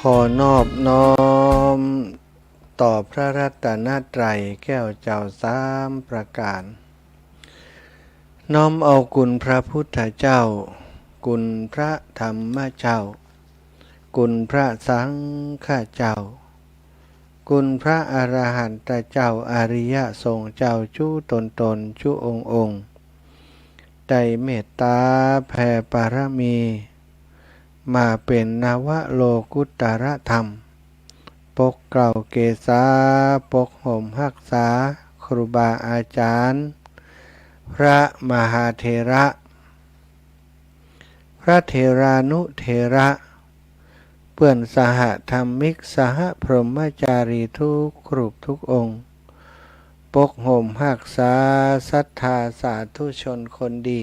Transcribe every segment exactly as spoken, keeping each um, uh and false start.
ขอนอบน้อมต่อพระรัตนตรัยแก้วเจ้าสามประก๋าน น้อมเอาคุณพระพุทธเจ้า คุณพระธรรมเจ้า คุณพระสังฆเจ้า คุณพระอรหันตเจ้า อริยสงฆ์เจ้าจุ๊ตนๆ จุ๊องค์ๆ ได้เมตต๋าแผ่ปารมี มาเป๋นนวโลกุตตรธรรม ปกเกล้าเกษา ปกห่มฮักษา ครูบาอาจ๋ารย์ พระมหาเถระ พระเถรานุเถระ เปื้อนสหธรรมิก สหพรหมจารีทุกรูปทุกองค์ ปกห่มฮักษาศรัทธาสาธุชนคนดี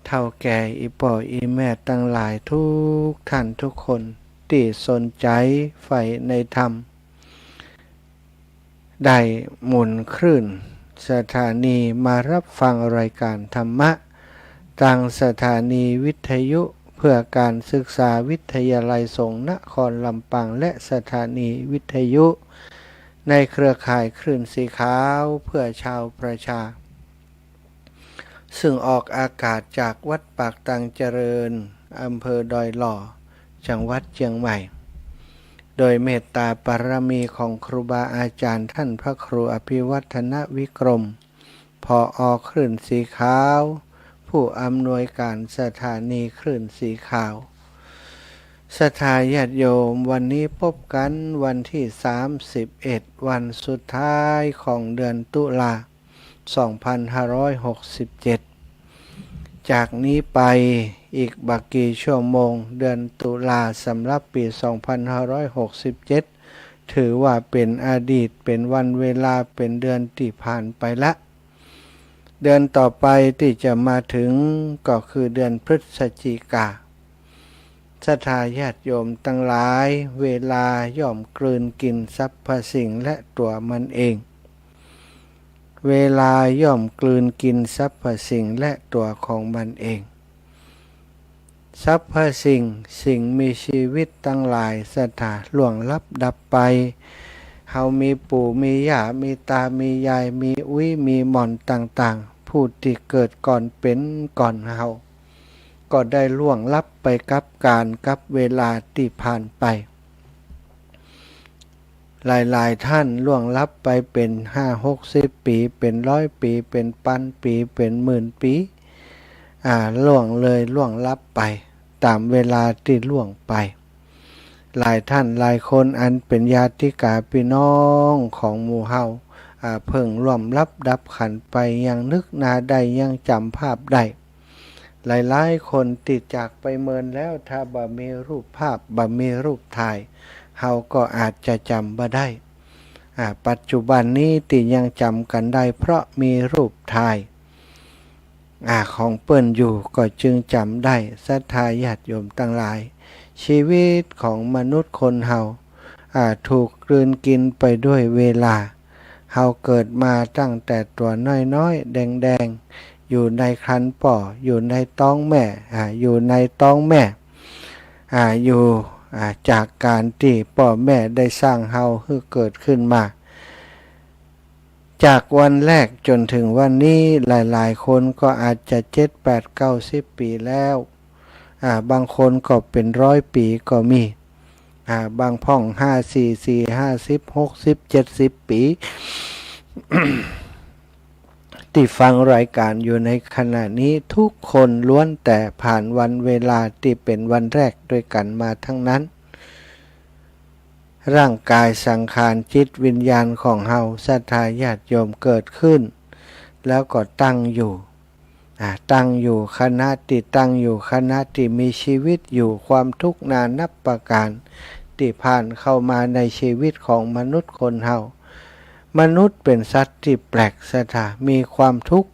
เฒ่าแก่อี่ป้ออี่แม่ตังหลายทุกท่านทุกคน ตี้สนใจ๋ใฝ่ในธรรม ได้หมุนคลื่นสถานีมาฮับฟังรายก๋านธรรมะ ตางสถานีวิทยุเพื่อการศึกษาวิทยาลัยสงฆ์นครลำปาง และสถานีวิทยุในเครือข่ายคลื่นสีขาวเพื่อชาวประชา ซึ่งออกอากาศจากวัดปากตังเจริญ อำเภอดอยหล่อ จังหวัดเจียงใหม่ โดยเมตตาปารมีของครูบาอาจ๋ารย์ท่านพระครูอภิวัฒนวิกรม ผอ.คลื่นสีขาว ผู้อำนวยการสถานีคลื่นสีขาว ศรัทธาญาติโยม วันนี้พบกั๋นวันตี้สามสิบเอ็ด วันสุดท้ายของเดือนตุลา สองพันห้าร้อยหกสิบเจ็ด จากนี้ไปอีกบ่กี่ชั่วโมง เดือนตุลาสำหรับปี๋สองพันห้าร้อยหกสิบเจ็ด ถือว่าเป๋นอดีต เป๋นวันเวลา เป๋นเดือนตี้ผ่านไปละ เดือนต่อไปตี้จะมาถึงก็คือเดือนพฤศจิกา ศรัทธาญาติโยมตังหลาย เวลาย่อมกลืนกิ๋นสรรพสิ่งและตั๋วมันเอง เวลาย่อมกลืนกิ๋นสรรพสิ่งและตั๋วของมันเอง สรรพสิ่ง สิ่งมีชีวิตตังหลาย ศรัทธา ล่วงลับดับไป เฮามีปู่มีย่า มีต๋ามียาย มีอุ๊ยมีหม่อนต่างๆ ผู้ตี้เกิดก่อนเป๋นก่อนเฮา ก็ได้ล่วงลับไปกับกาลกับเวลาตี้ผ่านไป หลายๆ ท่านล่วงลับไปเป๋นห้าหกสิบปี๋ เป๋นร้อยปี๋ เป๋นปันปี๋ เป๋นหมื่นปี๋ อ่า ล่วงเลยล่วงลับไป ต๋ามเวลาตี้ล่วงไป หลายท่านหลายคนอันเป๋นญาติกาพี่น้องของหมู่เฮา อ่า เพิ่งล่วงลับดับขันไป ยังนึกหน้าได้ ยังจ๋ำภาพได้ หลายๆ คนตี้จากไปเมินแล้ว ถ้าบ่มีรูปภาพ บ่มีรูปถ่าย เฮาก็อาจจะจ๋ำบ่ได้ อ่า ปัจจุบันนี้ตี้ยังจ๋ำกั๋นได้ เพราะมีรูปถ่าย อ่า ของเปิ้นอยู่ ก็จึงจ๋ำได้ ศรัทธาญาติโยมตังหลาย ชีวิตของมนุษย์คนเฮา อ่า ถูกกลืนกิ๋นไปด้วยเวลา เฮาเกิดมาตั้งแต่ตั๋วน้อยๆ แดงๆ อยู่ในครรภ์ป้อ อยู่ในต๊องแม่ อ่า อยู่ในต๊องแม่ อ่า อยู่ อ่า จากก๋านตี้ป้อแม่ได้สร้างเฮาหื้อเกิดขึ้นมา จากวันแรกจ๋นเถิงวันนี้ หลายๆ คนก็อาจจะเจ็ด แปด เก้าสิบปี๋แล้ว อ่า บางคนก็เป๋นร้อยปี๋ก็มี อ่า บางพ่องห้าสี่สี่ ห้าสิบ หกสิบ เจ็ดสิบปี๋ ตี้ฟังรายก๋านอยู่ในขณะนี้ ทุกคนล้วนแต่ผ่านวันเวลาตี้เป๋นวันแรกด้วยกั๋นมาทั้งนั้น ร่างก๋ายสังขารจิตวิญญาณของเฮา ศรัทธาญาติโยม เกิดขึ้น แล้วก็ตั้งอยู่ อ่า ตั้งอยู่ ขณะตี้ตั้งอยู่ ขณะตี้มีชีวิตอยู่ ความทุกข์นานับประก๋านตี้ผ่านเข้ามาในชีวิตของมนุษย์คนเฮา มนุษย์เป๋นสัตว์ตี้แปลก ศรัทธา มีความทุกข์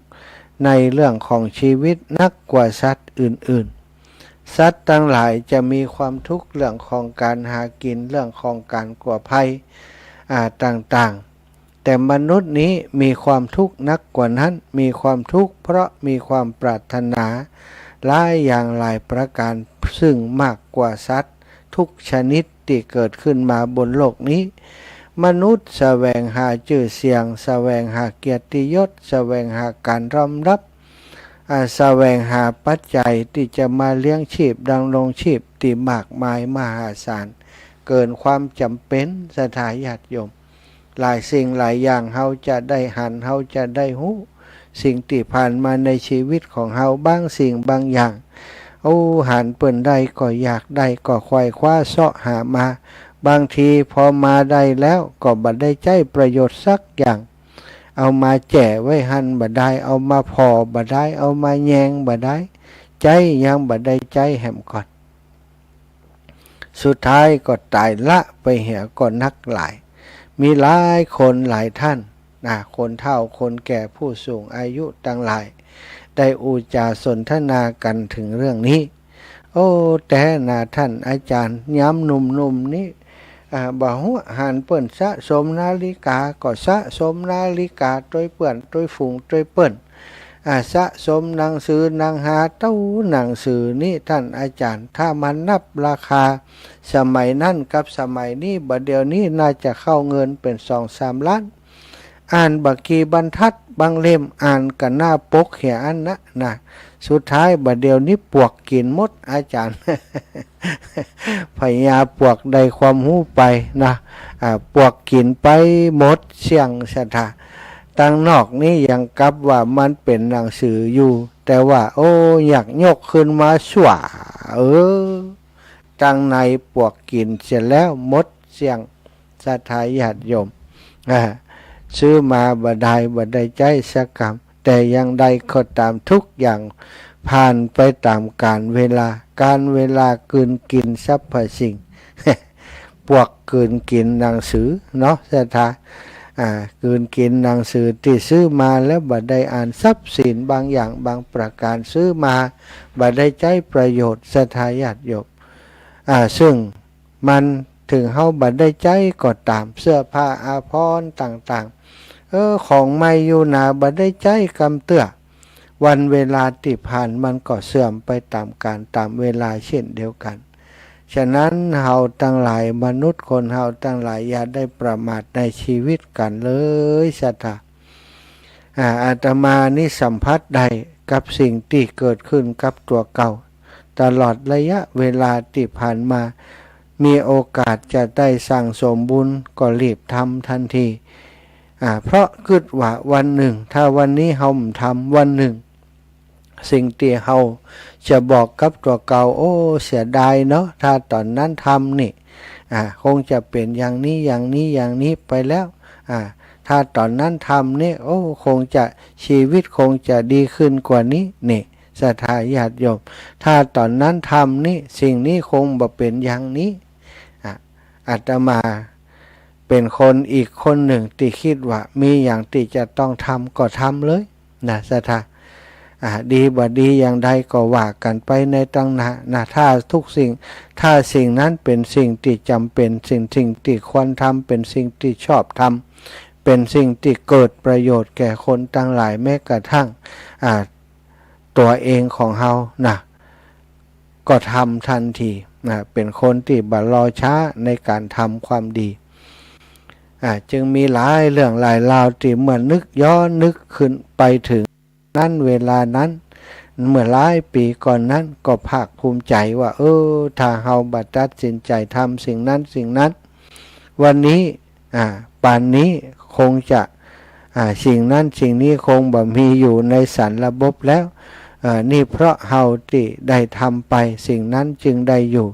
ในเรื่องของชีวิตนักกว่าสัตว์อื่นๆ สัตว์ตังหลายจะมีความทุกข์เรื่องของก๋านหากิ๋น เรื่องของก๋านกั๋วภัย อ่า ต่างๆ แต่มนุษย์นี้มีความทุกข์นักกว่านั้น มีความทุกข์เพราะมีความปรารถนาหลายอย่างหลายประก๋าน ซึ่งมากกว่าสัตว์ ทุกชนิดตี้เกิดขึ้นมาบนโลกนี้ มนุษย์แสวงหาจื้อเสียง แสวงหาเกียรติยศ แสวงหาก๋านยอมฮับ อ่า แสวงหาปัจจัยตี้จะมาเลี้ยงชีพดำรงชีพตี้มากมายมหาศาล เกินความจ๋ำเป๋น ศรัทธาญาติโยม หลายสิ่งหลายอย่างเฮาจะได้หัน เฮาจะได้ฮู้ สิ่งตี้ผ่านมาในชีวิตของเฮา บางสิ่งบางอย่าง โอ้ หันเปิ้นได้ก็อยากได้ ก็ไขว่คว้าเซาะหามา บางทีพอมาได้แล้วก็บ่ได้ใจ๊ประโยชน์สักอย่าง เอามาแจ้ไว้หั้นบ่ได้ เอามาผ่อบ่ได้ เอามาแยงบ่ได้ ใจ๊ยังบ่ได้ใจ๊แหมก่อน สุดท้ายก็ต๋ายละไปเหียก็นักหลาย มีหลายคนหลายท่านนะ คนเฒ่าคนแก่ผู้สูงอายุตังหลาย ได้อู้จ๋าสนทนากั๋นเถิงเรื่องนี้ โอ้ แต๊นาท่านอาจ๋ารย์ ยามหนุ่มๆ นี้ อ่า บ่ฮู้หันเปิ้นสะสมนาฬิกา ก็สะสมนาฬิกาตวยเปื้อนตวยฝูงตวยเปิ้น อ่า สะสมหนังสือหนังหาเต้าหนังสือนี้ ท่านอาจ๋ารย์ ถ้ามานับราคาสมัยนั้นกับสมัยนี้ บ่าเดี่ยวนี้น่าจะเข้าเงินเป๋นสองสามล้าน อ่านบ่กี่บรรทัด บางเล่มอ่านก้าหน้าปกเหียอั้นนะ นะ สุดท้ายบ่าเดี่ยวนี้ปวกกิ๋นหมด อาจ๋ารย์ พญาปวกได้ความฮู้ไปนะ อ่า ปวกกิ๋นไปหมดเสี้ยง ศรัทธา ตังนอกนี้ยังกับว่ามันเป๋นหนังสืออยู่ แต่ว่า โอ้ อยากยกขึ้นมาสวา เออ ตังในปวกกิ๋นเสียแล้วหมดเสี้ยง ศรัทธาญาติโยม อ่า ซื้อมาบ่ได้ บ่ได้ใจ๊สักกำ แต่อย่างใดก็ต๋าม ทุกอย่างผ่านไปต๋ามกาลเวลา กาลเวลากลืนกิ๋นสรรพสิ่ง ปวกกลืนกิ๋นหนังสือเนาะ ศรัทธา อ่า กลืนกิ๋นหนังสือตี้ซื้อมาแล้วบ่ได้อ่าน ทรัพย์สินบางอย่างบางประก๋านซื้อมา บ่ได้ใจ๊ประโยชน์ ศรัทธาญาติโยม อ่า ซึ่งมันเถิงเฮาบ่ได้ใจ๊ก็ต๋าม เสื้อผ้าอาภรณ์ต่างๆ เออ ของใหม่อยู่นา บ่ได้ใจ๊กำเตื้อ วันเวลาตี้ผ่านมันก็เสื่อมไปต๋ามกาลต๋ามเวลาเช่นเดียวกั๋น ฉะนั้นเฮาตังหลาย มนุษย์คนเฮาตังหลาย อย่าได้ประมาทในชีวิตกั๋นเลย ศรัทธา อ่า อาตมานี้สัมผัสได้กับสิ่งตี้เกิดขึ้นกับตั๋วเก่า ตลอดระยะเวลาตี้ผ่านมา มีโอกาสจะได้สั่งสมบุญก็รีบทำทันที อ่า เพราะกึ๊ดว่าวันนึ่ง ถ้าวันนี้เฮาบ่ทำ วันนึ่ง สิ่งตี้เฮาจะบอกกับตั๋วเก่า โอ้ เสียดายเนาะ ถ้าต๋อนนั้นทำนี่ อ่า คงจะเป๋นอย่างนี้ อย่างนี้ อย่างนี้ไปแล้ว อ่า ถ้าต๋อนนั้นทำนี่ โอ้ คงจะ ชีวิตคงจะดีขึ้นกว่านี้ นี่ ศรัทธาญาติโยม ถ้าต๋อนนั้นทำนี่ สิ่งนี้คงบ่เป๋นอย่างนี้ อ่ะ อาตมาเป๋นคนอีกคนนึ่งตี้กึ๊ดว่า มีอย่างตี้จะต้องทำก็ทำเลยนะ ศรัทธา อ่า ดีบ่ดีอย่างใดก็ว่ากั๋นไปในตังหน้านะ ถ้าทุกสิ่ง ถ้าสิ่งนั้นเป๋นสิ่งตี้จ๋ำเป๋น สิ่ง สิ่งตี้ควรทำ เป๋นสิ่งตี้ชอบธรรม เป๋นสิ่งตี้เกิดประโยชน์แก่คนตังหลาย แม้กระทั่ง อ่า ตั๋วเองของเฮานะ ก็ทำทันทีนะ เป๋นคนตี้บ่รอช้าในก๋านทำความดี อ่า จึงมีหลายเรื่องหลายราวตี้เมื่อนึกย้อนนึกคืนไปเถิงนั้นเวลานั้น เมื่อหลายปี๋ก่อนนั้น ก็ภาคภูมิใจ๋ว่า เออ ถ้าเฮาบ่ตัดสินใจ๋ทำสิ่งนั้นสิ่งนั้น วันนี้ อ่า ป่านนี้คงจะ อ่า สิ่งนั้นสิ่งนี้คงบ่มีอยู่ในสารระบบแล้ว อ่า นี่เพราะเฮาตี้ได้ทำไป สิ่งนั้นจึงได้อยู่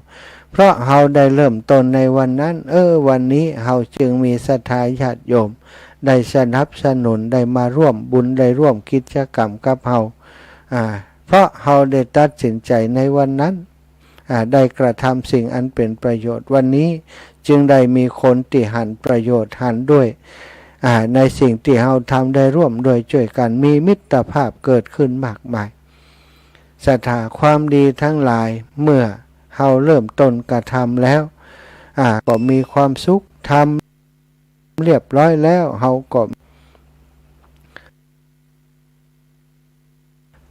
เพราะเฮาได้เริ่มต้นในวันนั้น เออ วันนี้เฮาจึงมีศรัทธาญาติโยม ได้สนับสนุน ได้มาร่วมบุญ ได้ร่วมกิจกรรมกับเฮา อ่า เพราะเฮาได้ตัดสินใจ๋ในวันนั้น อ่า ได้กระทำสิ่งอันเป๋นประโยชน์ วันนี้จึงได้มีคนตี้หันประโยชน์ หันด้วย อ่า ในสิ่งตี้เฮาทำ ได้ร่วมด้วยจ้วยกั๋น มีมิตรภาพเกิดขึ้นมากมาย ศรัทธา ความดีทั้งหลาย เมื่อเฮาเริ่มต้นกระทำแล้ว อ่า ก็มีความสุข ทำเรียบร้อยแล้ว เฮาก็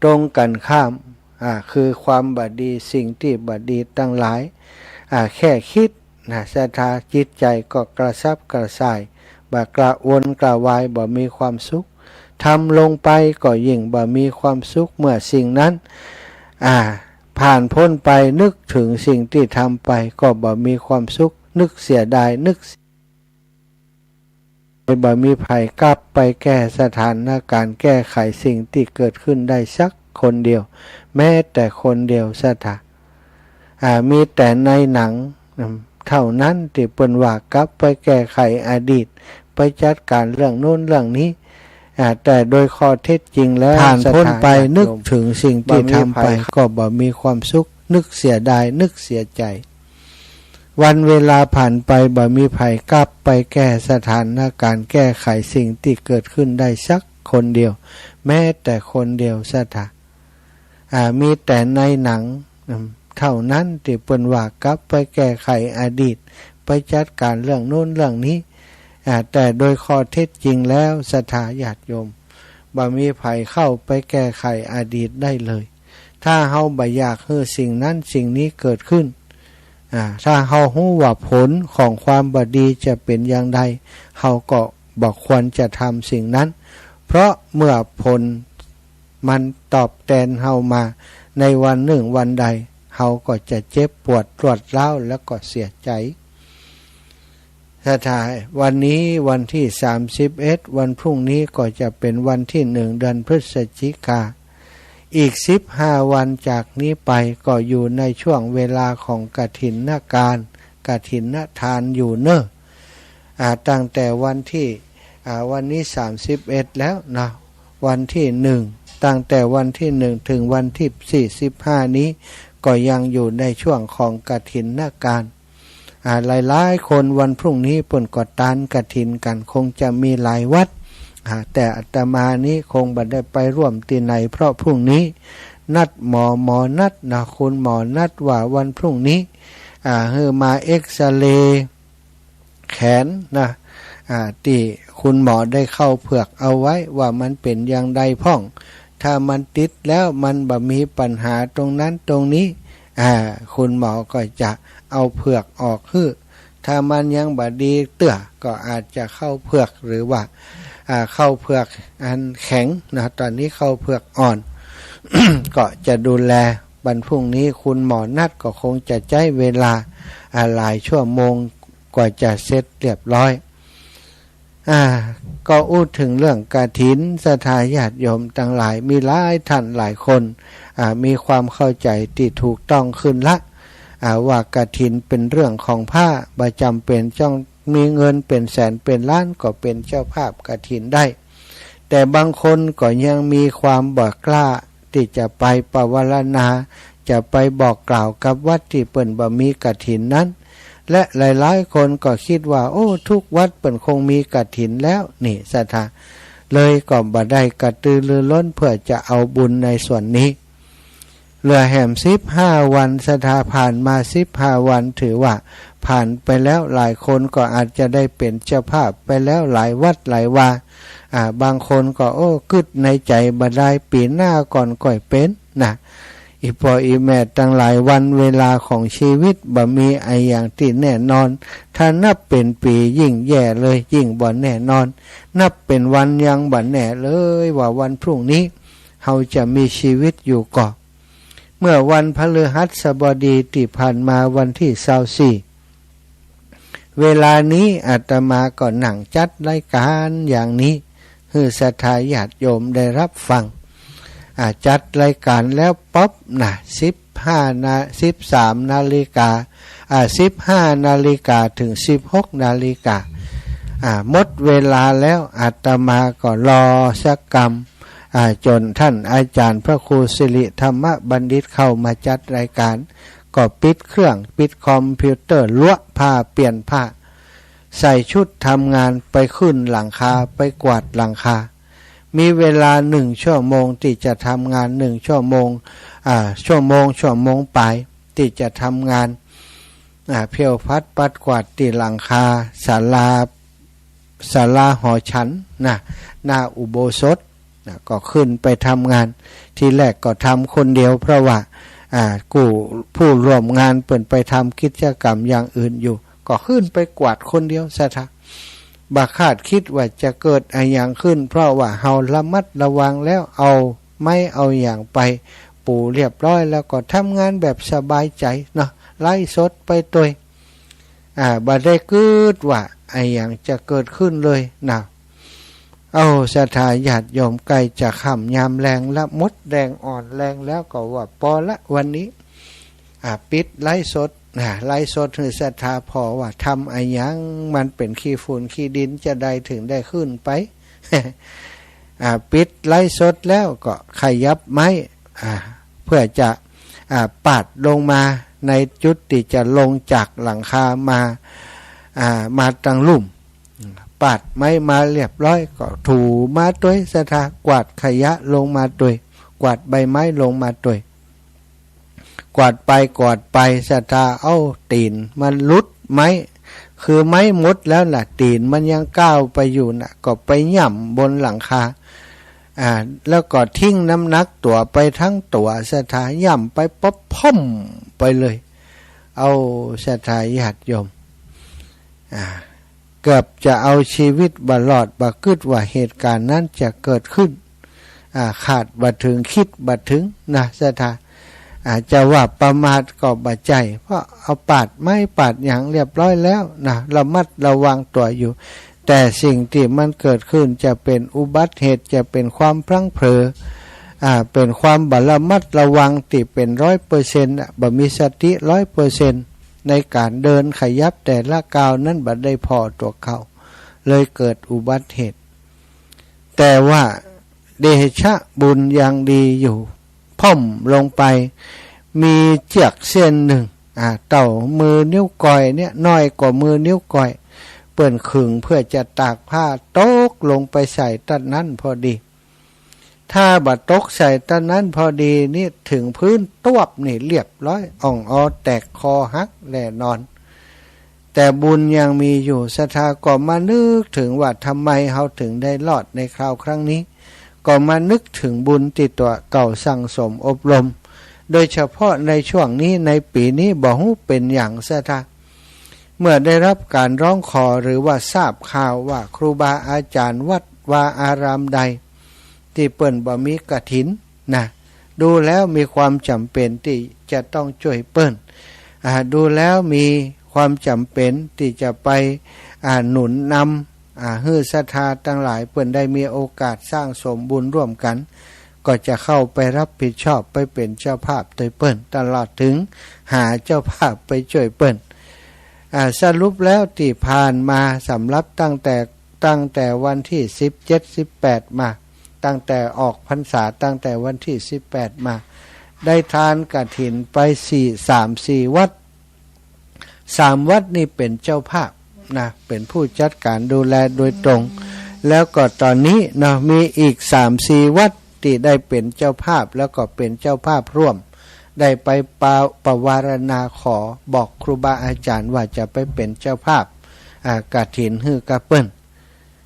ตรงกั๋นข้าม อ่า คือความบ่ดี สิ่งตี้บ่ดีตังหลาย อ่า แค่กึ๊ดนะ ศรัทธา จิตใจ๋ก็กระสับกระส่าย บ่ากระวนกระวาย บ่มีความสุข ทำลงไปก็ยิ่งบ่มีความสุข เมื่อสิ่งนั้น อ่า ผ่านป๊นไป นึกเถิงสิ่งตี้ทำไปก็บ่มีความสุข นึกเสียดาย นึก บ่มีใผกลับไปแก้สถานการณ์ แก้ไขสิ่งตี้เกิดขึ้นได้สักคนเดียว แม้แต่คนเดียว ศรัทธา อ่า มีแต่ในหนัง อืม เท่านั้นตี้เปิ้นว่ากลับไปแก้ไขอดีต ไปจัดก๋านเรื่องโน้นเรื่องนี้ อ่า แต่โดยข้อเท็จจริงแล้ว ผ่านป๊นไป ศรัทธาญาติโยม นึกเถิงสิ่งตี้ทำไป บ่มีใผก็บ่มีความสุข นึกเสียดาย นึกเสียใจ๋ วันเวลาผ่านไป บ่มีใผกลับไปแก้สถานการณ์ แก้ไขสิ่งตี้เกิดขึ้นได้สักคนเดียว แม้แต่คนเดียว ศรัทธา อ่า มีแต่ในหนัง อืม เท่านั้นตี้เปิ้นว่ากลับไปแก้ไขอดีต ไปจัดก๋านเรื่องโน้นเรื่องนี้ อ่า แต่โดยข้อเท็จจริงแล้ว ศรัทธาญาติโยม บ่มีใผเข้าไปแก้ไขอดีตได้เลย ถ้าเฮาบ่อยากหื้อสิ่งนั้นสิ่งนี้เกิดขึ้น อ่า ถ้าเฮาฮู้ว่าผลของความบ่ดีจะเป๋นอย่างใด เฮาก็บ่ควรจะทำสิ่งนั้น เพราะเมื่อผลมันตอบแตนเฮามาในวันนึ่งวันใด เฮาก็จะเจ็บปวดรวดร้าวแล้วก็เสียใจ๋ ศรัทธา วันนี้วันตี้สามสิบเอ็ด วันพรุ่งนี้ก็จะเป๋นวันตี้หนึ่ง เดือนพฤศจิกา อีกสิบห้าวันจากนี้ไปก็อยู่ในช่วงเวลาของกฐินการ กฐินทานอยู่เน่อ อ่า ตั้งแต่วันตี้ อ่า วันนี้สามสิบเอ็ดแล้วเนาะ วันตี้หนึ่ง ตั้งแต่วันตี้หนึ่งเถิงวันตี้สี่สิบห้านี้ ก็ยังอยู่ในช่วงของกฐินการ อ่า หลายๆ คนวันพรุ่งนี้เปิ้นก็ทานกฐินกั๋น คงจะมีหลายวัด อ่า แต่อาตมานี้คงบ่ได้ไปร่วมตี้ไหน เพราะพรุ่งนี้นัดหมอ หมอนัดนะ คุณหมอนัดว่าวันพรุ่งนี้ อ่า หื้อมาเอกซเรย์แขนนะ อ่า ตี้คุณหมอได้เข้าเผือกเอาไว้ว่ามันเป๋นอย่างใดพ่อง ถ้ามันติดแล้วมันบ่มีปัญหาตรงนั้นตรงนี้ อ่า คุณหมอก็จะเอาเผือกออกหื้อ ถ้ามันยังบ่ดีเตื้อก็อาจจะเข้าเผือก หรือว่า อ่า เข้าเผือกอันแข็งนะ ต๋อนนี้เข้าเผือกอ่อน ก็จะดูแล วันพรุ่งนี้คุณหมอนัดก็คงจะใจ๊เวลา อ่า หลายชั่วโมงกว่าจะเสร็จเรียบร้อย อ่า ก็อู้เถิงเรื่องกฐิน ศรัทธาญาติโยมตังหลาย มีหลายท่านหลายคน อ่า มีความเข้าใจ๋ตี้ถูกต้องขึ้นละ อ่า ว่ากฐินเป๋นเรื่องของพระ บ่จ๋ำเป๋นต้องมีเงินเป๋นแสนเป๋นล้านก็เป๋นเจ้าภาพกฐินได้ แต่บางคนก็ยังมีความบ่กล้าตี้จะไปปวารณา จะไปบอกกล่าวกับวัดตี้เปิ้นบ่มีกฐินนั้น และหลายๆ คนก็กึ๊ดว่า โอ้ ทุกวัดเปิ้นคงมีกฐินแล้วนี่ ศรัทธา เลยก็บ่ได้กระตือรือร้นเพื่อจะเอาบุญในส่วนนี้ เหลือแหมสิบห้าวัน ศรัทธา ผ่านมาสิบห้าวัน ถือว่าผ่านไปแล้ว หลายคนก็อาจจะได้เป๋นเจ้าภาพไปแล้วหลายวัดหลายวา อ่า บางคนก็ โอ้ กึ๊ดในใจ๋บ่ได้ ปี๋หน้าก่อนก่อยเป๋นนะ อี่ป้ออี่แม่ตังหลาย วันเวลาของชีวิตบ่มีอะหยังตี้แน่นอน ถ้านับเป๋นปี๋ยิ่งแย่เลย ยิ่งบ่แน่นอน นับเป๋นวันยังบ่แน่เลยว่าวันพรุ่งนี้เฮาจะมีชีวิตอยู่ก่อ เมื่อวันพฤหัสบดีตี้ผ่านมาวันตี้ซาวสี่ เวลานี้อาตมาก็นั่งจัดรายก๋านอย่างนี้ หื้อศรัทธาญาติโยมได้ฮับฟัง อ่า จัดรายก๋านแล้วป๊อบนะ สิบห้านา สิบสามนาฬิกา อ่า สิบห้านาฬิกาเถิงสิบหกนาฬิกา อ่า หมดเวลาแล้ว อาตมาก็รอสักกำ อ่า จ๋นต้านอาจ๋ารย์พระครูสิริธรรมบัณฑิตเข้ามาจัดรายก๋าน ก็ปิดเครื่อง ปิดคอมพิวเตอร์ ลั้วผ้า เปลี่ยนผ้า ใส่ชุดทำงาน ไปขึ้นหลังคา ไปกวาดหลังคา มีเวลาหนึ่งชั่วโมงตี้จะทำงาน หนึ่งชั่วโมง อ่า ชั่วโมง ชั่วโมงป๋ายตี้จะทำงาน อ่า เผี้ยวผัดปัดกวาดตี้หลังคาศาลา ศาลาหอฉันนะ หน้าอุโบสถนะ ก็ขึ้นไปทำงาน ทีแรกก็ทำคนเดียว เพราะว่า อ่า กู้ผู้ร่วมงานเปิ้นไปทำกิจกรรมอย่างอื่นอยู่ ก็ขึ้นไปกวาดคนเดียวศรัทธา บ่คาดคิดว่าจะเกิดอะหยังขึ้น เพราะว่าเฮาระมัดระวังแล้ว เอาไม้เอาหยังไปปูเรียบร้อย แล้วก็ทำงานแบบสบายใจ๋เนาะ ไลฟ์สดไปตวย อ่า บ่ได้กึ๊ดว่าอะหยังจะเกิดขึ้นเลยนะ เอ้า ศรัทธาญาติโยม ใก้จะค่ำยามแลงละ หมดแฮงอ่อนแฮงแล้ว ก็ว่าปอละวันนี้ อ่า ปิดไลฟ์สดนะ ไลฟ์สดหื้อศรัทธาผ่อว่าทำอะหยัง มันเป๋นขี้ฝุ่นขี้ดินจะใดเถิงได้ขึ้นไป อ่า ปิดไลฟ์สดแล้วก็ขยับไม้ อ่า เพื่อจะ อ่า ปาดลงมาในจุดตี้จะลงจากหลังคามา อ่า มาตังลุ่ม ปาดไม้มาเรียบร้อย ก็ถูมาตวยศรัทธา กวาดขยะลงมาตวย กวาดใบไม้ลงมาตวย กวาดไปกวาดไปศรัทธา เอ้า ตี๋นมันหลุดไม้ คือไม้หมดแล้วน่ะ ตี๋นมันยังก้าวไปอยู่น่ะ ก็ไปหย่ำบนหลังคา อ่า แล้วก็ทิ้งน้ำหนักตั๋วไปทั้งตั๋วศรัทธา หย่ำไปป๊อบพ่อมไปเลย เอ้า ศรัทธาญาติโยม อ่า เกือบจะเอาชีวิตบ่รอด บ่กึ๊ดว่าเหตุก๋ารณ์นั้นจะเกิดขึ้น อ่า คาดบ่เถิง กึ๊ดบ่เถิงนะศรัทธา อ่า จะว่าประมาทก็บ่ใจ้ เพราะเอาปาดไม้ปาดหยังเรียบร้อยแล้วนะ ระมัดระวังตั๋วอยู่ แต่สิ่งตี้มันเกิดขึ้นจะเป๋นอุบัติเหตุ จะเป๋นความพลั้งเผลอ อ่า เป๋นความบ่ระมัดระวังตี้เป๋นร้อยเปอร์เซ็นต์น่ะ บ่มีสติร้อยเปอร์เซ็นต์ ในก๋านเดินขยับแต่ละก้าวนั้น บ่ได้ผ่อตั๋วเก่า เลยเกิดอุบัติเหตุ แต่ว่าเดชะบุญยังดีอยู่ พ่อมลงไป มีเจื้อกเส้นนึ่ง อ่า เต้ามือนิ้วก้อยเนี่ย น้อยกว่ามือนิ้วก้อย เปิ้นขึงเพื่อจะตากผ้า ตกลงไปใส่ตั๊ดนั้นพอดี ถ้าบ่ตกใส่ตั๊ดนั้นพอดีนี่ เถิงพื้นตวบนี่เรียบร้อย อ่องออแตก คอหักแน่นอน แต่บุญยังมีอยู่ ศรัทธาก็มานึกเถิงว่าทำไมเฮาเถิงได้รอดในคราวครั้งนี้ ก็มานึกเถิงบุญตี้ตั๋วเก่าสั่งสมอบรม โดยเฉพาะในช่วงนี้ ในปี๋นี้ บ่ฮู้เป๋นหยังศรัทธา เมื่อได้รับก๋านร้องขอหรือว่าทราบข่าวว่าครูบาอาจ๋ารย์วัดวาอารามใด ตี้เปิ้นบ่มีกฐินนะ ดูแล้วมีความจ๋ำเป๋นตี้จะต้องจ้วยเปิ้น อ่า ดูแล้วมีความจ๋ำเป๋นตี้จะไป อ่า หนุนนำ อ่า หื้อศรัทธาตังหลายเปิ้นได้มีโอกาสสั่งสมบุญร่วมกั๋น ก็จะเข้าไปรับผิดชอบไปเป๋นเจ้าภาพตวยเปิ้น ตลอดเถิงหาเจ้าภาพไปจ้วยเปิ้น อ่า สรุปแล้วตี้ผ่านมาสำหรับตั้งแต่ ตั้งแต่วันตี้สิบเจ็ด สิบแปด มา ตั้งแต่ออกพรรษา ตั้งแต่วันตี้สิบแปด มา ได้ทานกฐินไปสี่ สามสี่วัด สามวัดนี่เป๋นเจ้าภาพนะ เป๋นผู้จัดก๋านดูแลโดยตรง แล้วก็ต๋อนนี้เนาะ มีอีกสามสี่วัดตี้ได้เป๋นเจ้าภาพ แล้วก็เป๋นเจ้าภาพร่วม ได้ไปปา ปวารณาขอบอกครูบาอาจ๋ารย์ว่าจะไปเป๋นเจ้าภาพ อ่า กฐินหื้อกับเปิ้น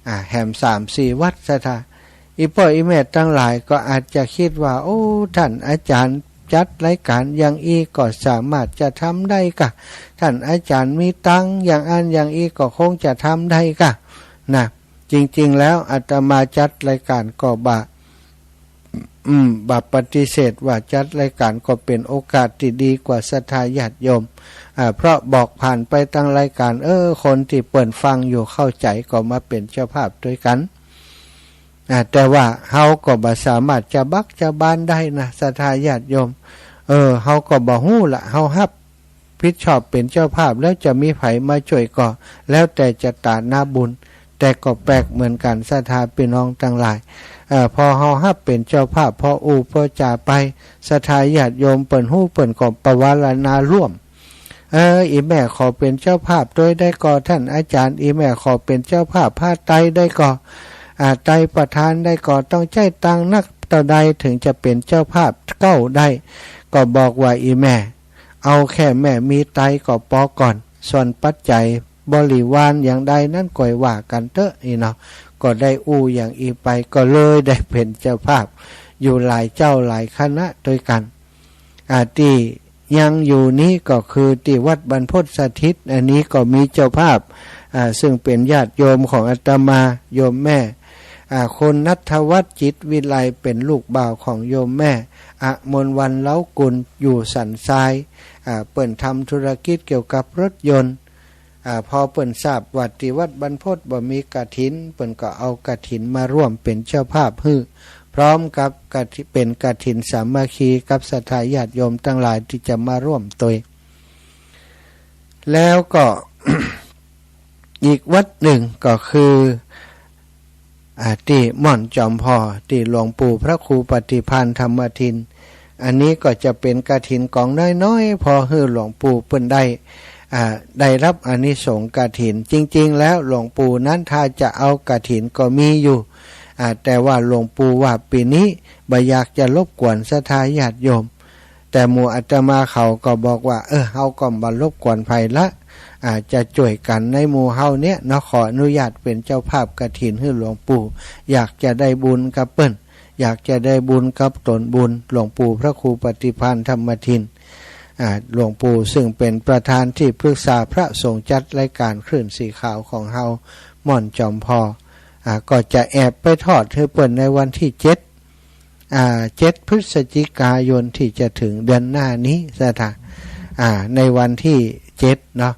อ่า แหมสามสี่วัดศรัทธา อี่ป้ออี่แม่ตังหลายก็อาจจะกึ๊ดว่า โอ้ ต้านอาจ๋ารย์จัดรายก๋านอย่างอี้ก็สามารถจะทำได้ก่ะ ต้านอาจ๋ารย์มีตังค์อย่างอั้นอย่างอี้ก็คงจะทำได้ก่ะ นะ จริงๆ แล้วอาตมาจัดรายก๋านก็บ่ อืม บ่ปฏิเสธว่าจัดรายก๋านก็เป๋นโอกาสตี้ดีกว่าศรัทธาญาติโยม อ่า เพราะบอกผ่านไปตังรายก๋าน เออ คนตี้เปิ้นฟังอยู่เข้าใจ๋ก็มาเป๋นเจ้าภาพตวยกั๋น อ่า แต่ว่าเฮาก็บ่สามารถจะบักจะบานได้นะศรัทธาญาติโยม เออ เฮาก็บ่ฮู้ละ เฮาฮับ ผิดชอบเป๋นเจ้าภาพแล้วจะมีใผมาจ้วยก็แล้วแต่จะต๋านะบุญ แต่ก็แปลกเหมือนกั๋นศรัทธาปี้น้องตังหลาย เอ่อ พอเฮาฮับเป๋นเจ้าภาพ พออู้พอจ๋าไป ศรัทธาญาติโยมเปิ้นฮู้เปิ้นก็ปวารณาร่วม เออ อี่แม่ขอเป๋นเจ้าภาพตวยได้ก่อ ต้านอาจ๋ารย์ อี่แม่ขอเป๋นเจ้าภาพผ้าไตรได้ก่อ อ่า ไตรประทานได้ก่อ ต้องใจ๊ตังค์นักเต้าใดเถิงจะเป๋นเจ้าภาพเก๊าได้ ก็บอกว่าอี่แม่ เอาแค่แม่มีไตรก็ปอก่อน ส่วนปัจจัยบริวารอย่างใดนั้นก่อยว่ากั๋นเต๊อะ นี่เนาะ ก็ได้อู้อย่างอี้ไป ก็เลยได้เป๋นเจ้าภาพอยู่หลายเจ้าหลายคณะตวยกั๋น อ่า ตี้ยังอยู่นี้ก็คือตี้วัดบรรพตสถิต อันนี้ก็มีเจ้าภาพ อ่า ซึ่งเป๋นญาติโยมของอาตมา โยมแม่ อ่า คุณณัฐวัฒน์ จิตวิไล เป๋นลูกบ่าวของโยมแม่ อมนวรรณ เล้ากุล อยู่สันทราย อ่า เปิ้นทำธุรกิจเกี่ยวกับรถยนต์ อ่า พอเปิ้นทราบว่าตี้วัดบรรพตบ่มีกฐิน เปิ้นก็เอากฐินมาร่วมเป๋นเจ้าภาพหื้อ พร้อมกับกฐิ- เป๋นกฐินสามัคคีกับศรัทธาญาติโยมตังหลายตี้จะมาร่วมตวย แล้วก็ อีกวัดนึ่งก็คือ อ่า ตี้ม่อนจอมผ่อ ตี้หลวงปู่พระครูปฏิภาณธรรมทิน อันนี้ก็จะเป๋นกฐินก๋องน้อยๆ พอหื้อหลวงปู่เปิ้นได้ อ่า ได้รับอานิสงส์กฐิน จริงๆ แล้วหลวงปู่นั้นถ้าจะเอากฐินก็มีอยู่ อ่า แต่ว่าหลวงปู่ว่าปี๋นี้บ่อยากจะรบกวนศรัทธาญาติโยม แต่หมู่อาตมาเขาก็บอกว่า เออ เฮาก็บ่รบกวนใผละ อ่า จะจ้วยกั๋นในหมู่เฮาเนี่ยเนาะ ขออนุญาตเป๋นเจ้าภาพกฐินหื้อหลวงปู่ อยากจะได้บุญกับเปิ้น อยากจะได้บุญกับตนบุญ หลวงปู่พระครูปฏิภาณธรรมทิน อ่า หลวงปู่ซึ่งเป๋นประธานที่ปรึกษาพระสงฆ์จัดรายก๋านคลื่นสีขาวของเฮา ม่อนจอมผ่อ อ่า ก็จะแอบไปทอดหื้อเปิ้นในวันตี้เจ็ด อ่า เจ็ดพฤศจิกายนตี้จะเถิงเดือนหน้านี้ศรัทธา อ่า ในวันตี้เจ็ดเนาะ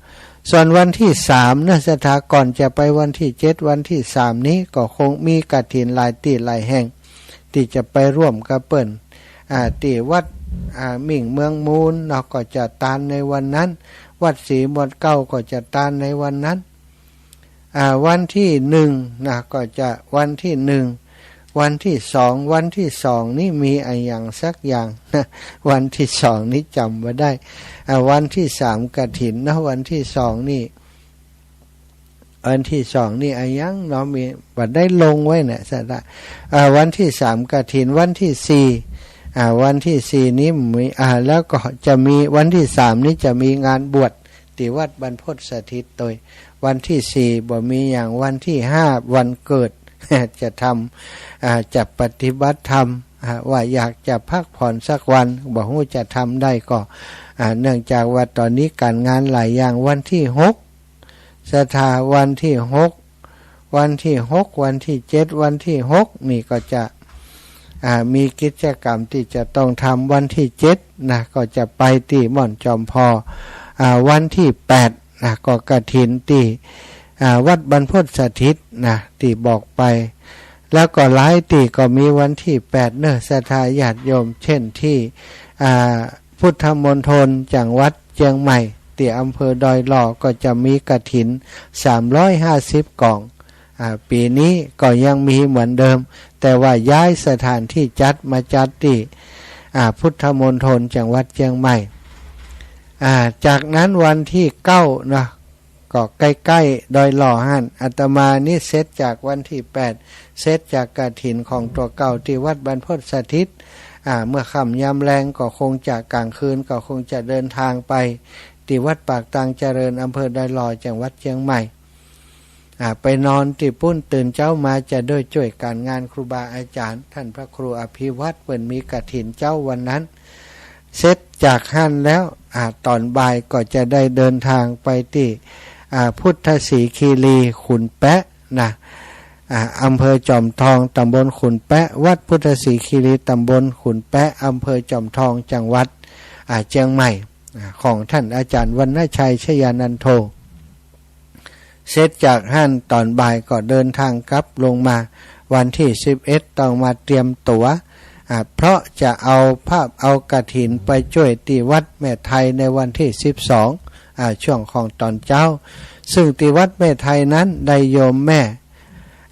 ส่วนวันตี้สามเนาะศรัทธา ก่อนจะไปวันตี้เจ็ด วันตี้สามนี้ก็คงมีกฐินหลายตี้หลายแห่ง ตี้จะไปร่วมกับเปิ้น อ่า ตี้วัด อ่า มิ่งเมืองมูลเนาะ ก็จะตานในวันนั้น วัดศรีมวดเก้าก็จะตานในวันนั้น อ่า วันตี้หนึ่งนะ ก็จะวันตี้หนึ่ง วันตี้สอง วันตี้สองนี่มีอะหยังสักอย่างนะ วันตี้สองนี่จ๋ำบ่ได้ อ่า วันตี้สามกฐินเนาะ วันตี้สองนี่ วันตี้สองนี่อะหยังเนาะ มี บ่ได้ลงไว้นะศรัทธา อ่า วันตี้สามกฐิน วันตี้สี่ อ่า วันตี้สี่นี้มี อ่า แล้วก็จะมีวันตี้สามนี้จะมีงานบวชตี้วัดบรรพตสถิตโตย วันตี้สี่บ่มีหยัง วันตี้ห้าวันเกิด จะทำ อ่า จะปฏิบัติธรรม อ่า ว่าอยากจะพักผ่อนสักวัน บ่ฮู้จะทำได้ก็ อ่า เนื่องจากว่าต๋อนนี้ก๋านงานหลายอย่าง วันตี้หกศรัทธา วันตี้หก วันตี้หก วันตี้เจ็ด วันตี้หกนี่ก็จะ อ่า มีกิจกรรมตี้จะต้องทำ วันตี้เจ็ดนะ ก็จะไปตี้ม่อนจอมผ่อ อ่า วันตี้แปดนะ ก็กฐินตี้ อ่า วัดบรรพตสถิตนะ ตี้บอกไป แล้วก็หลายตี้ก็มีวันตี้แปดเนาะ ศรัทธาญาติโยม เช่นตี้ อ่า พุทธมณฑลจังหวัดเจียงใหม่ ตี้อำเภอดอยหล่อ ก็จะมีกฐินสามร้อยห้าสิบก๋อง อ่า ปี๋นี้ก็ยังมีเหมือนเดิม แต่ว่าย้ายสถานตี้จัดมาจัดตี้ อ่า พุทธมณฑลจังหวัดเจียงใหม่ อ่า จากนั้นวันตี้เก้าเนาะ ก็ใก้ๆ ดอยหล่อหั้น อาตมานี่เสร็จจากวันตี้แปด เสร็จจากกฐินของตั๋วเก่าตี้วัดบรรพตสถิต อ่า เมื่อค่ำยามแลงก็คงจะ ก๋างคืนก็คงจะเดินทางไปตี้วัดปากตางเจริญ อำเภอดอยหล่อ จังหวัดเจียงใหม่ อ่า ไปนอนตี้ปุ้น ตื่นเจ๊ามาจะได้จ้วยก๋านงานครูบาอาจ๋ารย์ ต้านพระครูอภิวัฒน์ เปิ้นมีกฐินเจ๊าวันนั้น เสร็จจากหั้นแล้ว อ่า ต๋อนบ่ายก็จะได้เดินทางไปตี้ อ่า พุทธสีคีรีขุนแป๊ะนะ อ่า อำเภอจอมทอง ต๋ำบลขุนแป๊ะ วัดพุทธสีคีรี ต๋ำบลขุนแป๊ะ อำเภอจอมทอง จังหวัด อ่า เจียงใหม่ อ่า ของต้านอาจ๋ารย์วรรณชัย ชยานันโท เสร็จจากหั้นต๋อนบ่ายก็เดินทางกลับลงมา วันตี้สิบเอ็ดต้องมาเตรียมตั๋ว อ่า เพราะจะเอาภาพเอากฐินไปจ้วยตี้วัดแม่ไทยในวันตี้สิบสอง อ่า ช่วงของต๋อนเจ๊า ซึ่งตี้วัดแม่ไทยนั้นได้โยมแม่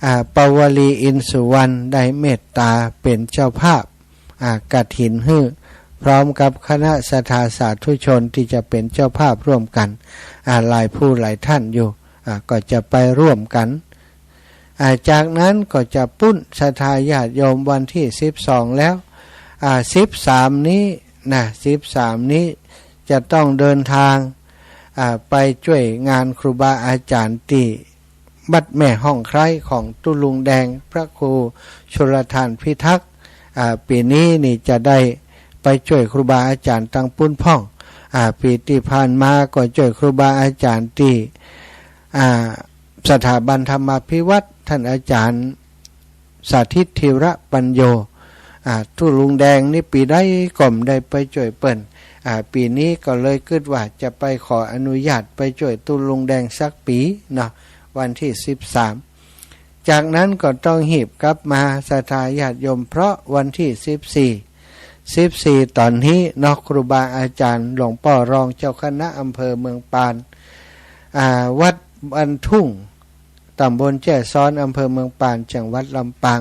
อ่า ปวลี อินสุวรรณ ได้เมตต๋าเป๋นเจ้าภาพ อ่า กฐินหื้อ พร้อมกับคณะศรัทธาสาธุชนตี้จะเป๋นเจ้าภาพร่วมกั๋น อ่า หลายผู้หลายต้านอยู่ อ่า ก็จะไปร่วมกั๋น อ่า จากนั้นก็จะปุ้นศรัทธาญาติโยมวันตี้สิบสองแล้ว อ่า สิบสามนี้นะ สิบสามนี้จะต้องเดินทาง อ่า ไปจ้วยงานครูบาอาจ๋ารย์ตี้ วัดแม่ฮ่องไคร้ของตุ๊ลุงแดง พระครูชลทานพิทักษ์ อ่า ปี๋นี้นี่จะได้ ไปจ้วยครูบาอาจ๋ารย์ตางปู๊นพ่อง อ่า ปี๋ตี้ผ่านมาก็จ้วยครูบาอาจ๋ารย์ตี้ อ่า สถาบันธรรมาภิวัฒน์ ต้านอาจ๋ารย์สถิตธีระปัญโญ อ่า ตุ๊ลุงแดงนี่ปี๋ใดก็บ่ได้ไปจ้วยเปิ้น อ่า ปี๋นี้ก็เลยกึ๊ดว่าจะไปขออนุญาตไปจ้วยตุ๊ลุงแดงสักปี๋เนาะ วันตี้สิบสาม จากนั้นก็ต้องหีบกลับมาศรัทธาญาติโยม เพราะวันตี้สิบสี่ สิบสี่ต๋อนนี้เนาะ ครูบาอาจ๋ารย์หลวงป้อรองเจ้าคณะอำเภอเมืองปาน อ่า วัดบ้านทุ่ง ต๋ำบลแจ้ซ้อน อำเภอเมืองปาน จังหวัดลำปาง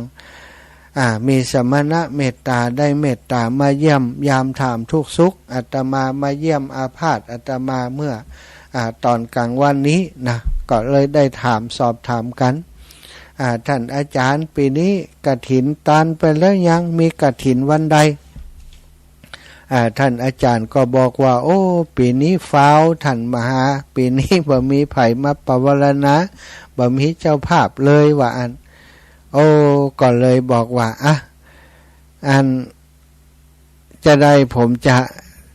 อ่า มีสมณะเมตต๋าได้เมตต๋ามาเยี่ยมยามถามทุกข์สุขอาตมา มาเยี่ยมอาพาธอาตมาเมื่อ อ่า ต๋อนกลางวันนี้นะ ก็เลยได้ถามสอบถามกั๋น อ่า ต้านอาจ๋ารย์ ปี๋นี้กฐินตานไปแล้วยัง มีกฐินวันใด อ่า ต้านอาจ๋ารย์ก็บอกว่า โอ้ ปี๋นี้ฟาวต้านมหา ปี๋นี้บ่มีใผมาปวารณา บ่มีเจ้าภาพเลยว่าอั้น โอ้ ก็เลยบอกว่า อ่ะ อัน จะใดผมจะ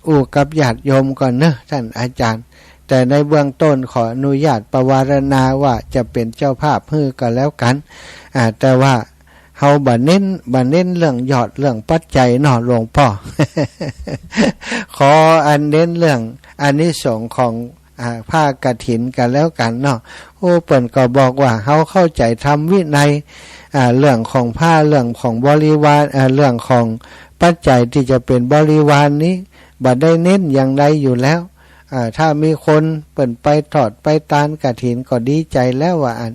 อู้กับญาติโยมก่อนเนาะต้านอาจ๋ารย์ แต่ในเบื้องต้นขออนุญาตปวารณาว่าจะเป๋นเจ้าภาพหื้อก็แล้วกั๋น อ่า แต่ว่า เฮาบ่เน้น บ่เน้นเรื่องยอดเรื่องปัจจัยเนาะหลวงป้อ ขออันเน้นเรื่องอานิสงส์ของ อ่า ผ้ากฐินก็แล้วกั๋นเนาะ โอ้ เปิ้นก็บอกว่าเฮาเข้าใจ๋ธรรมวินัย อ่า เรื่องของผ้า เรื่องของบริวาร อ่า เรื่องของปัจจัยตี้จะเป๋นบริวารนี้ บ่ได้เน้นอย่างใดอยู่แล้ว อ่า ถ้ามีคนเปิ้นไปทอดไปตานกฐินก็ดีใจ๋แล้วว่าอั้น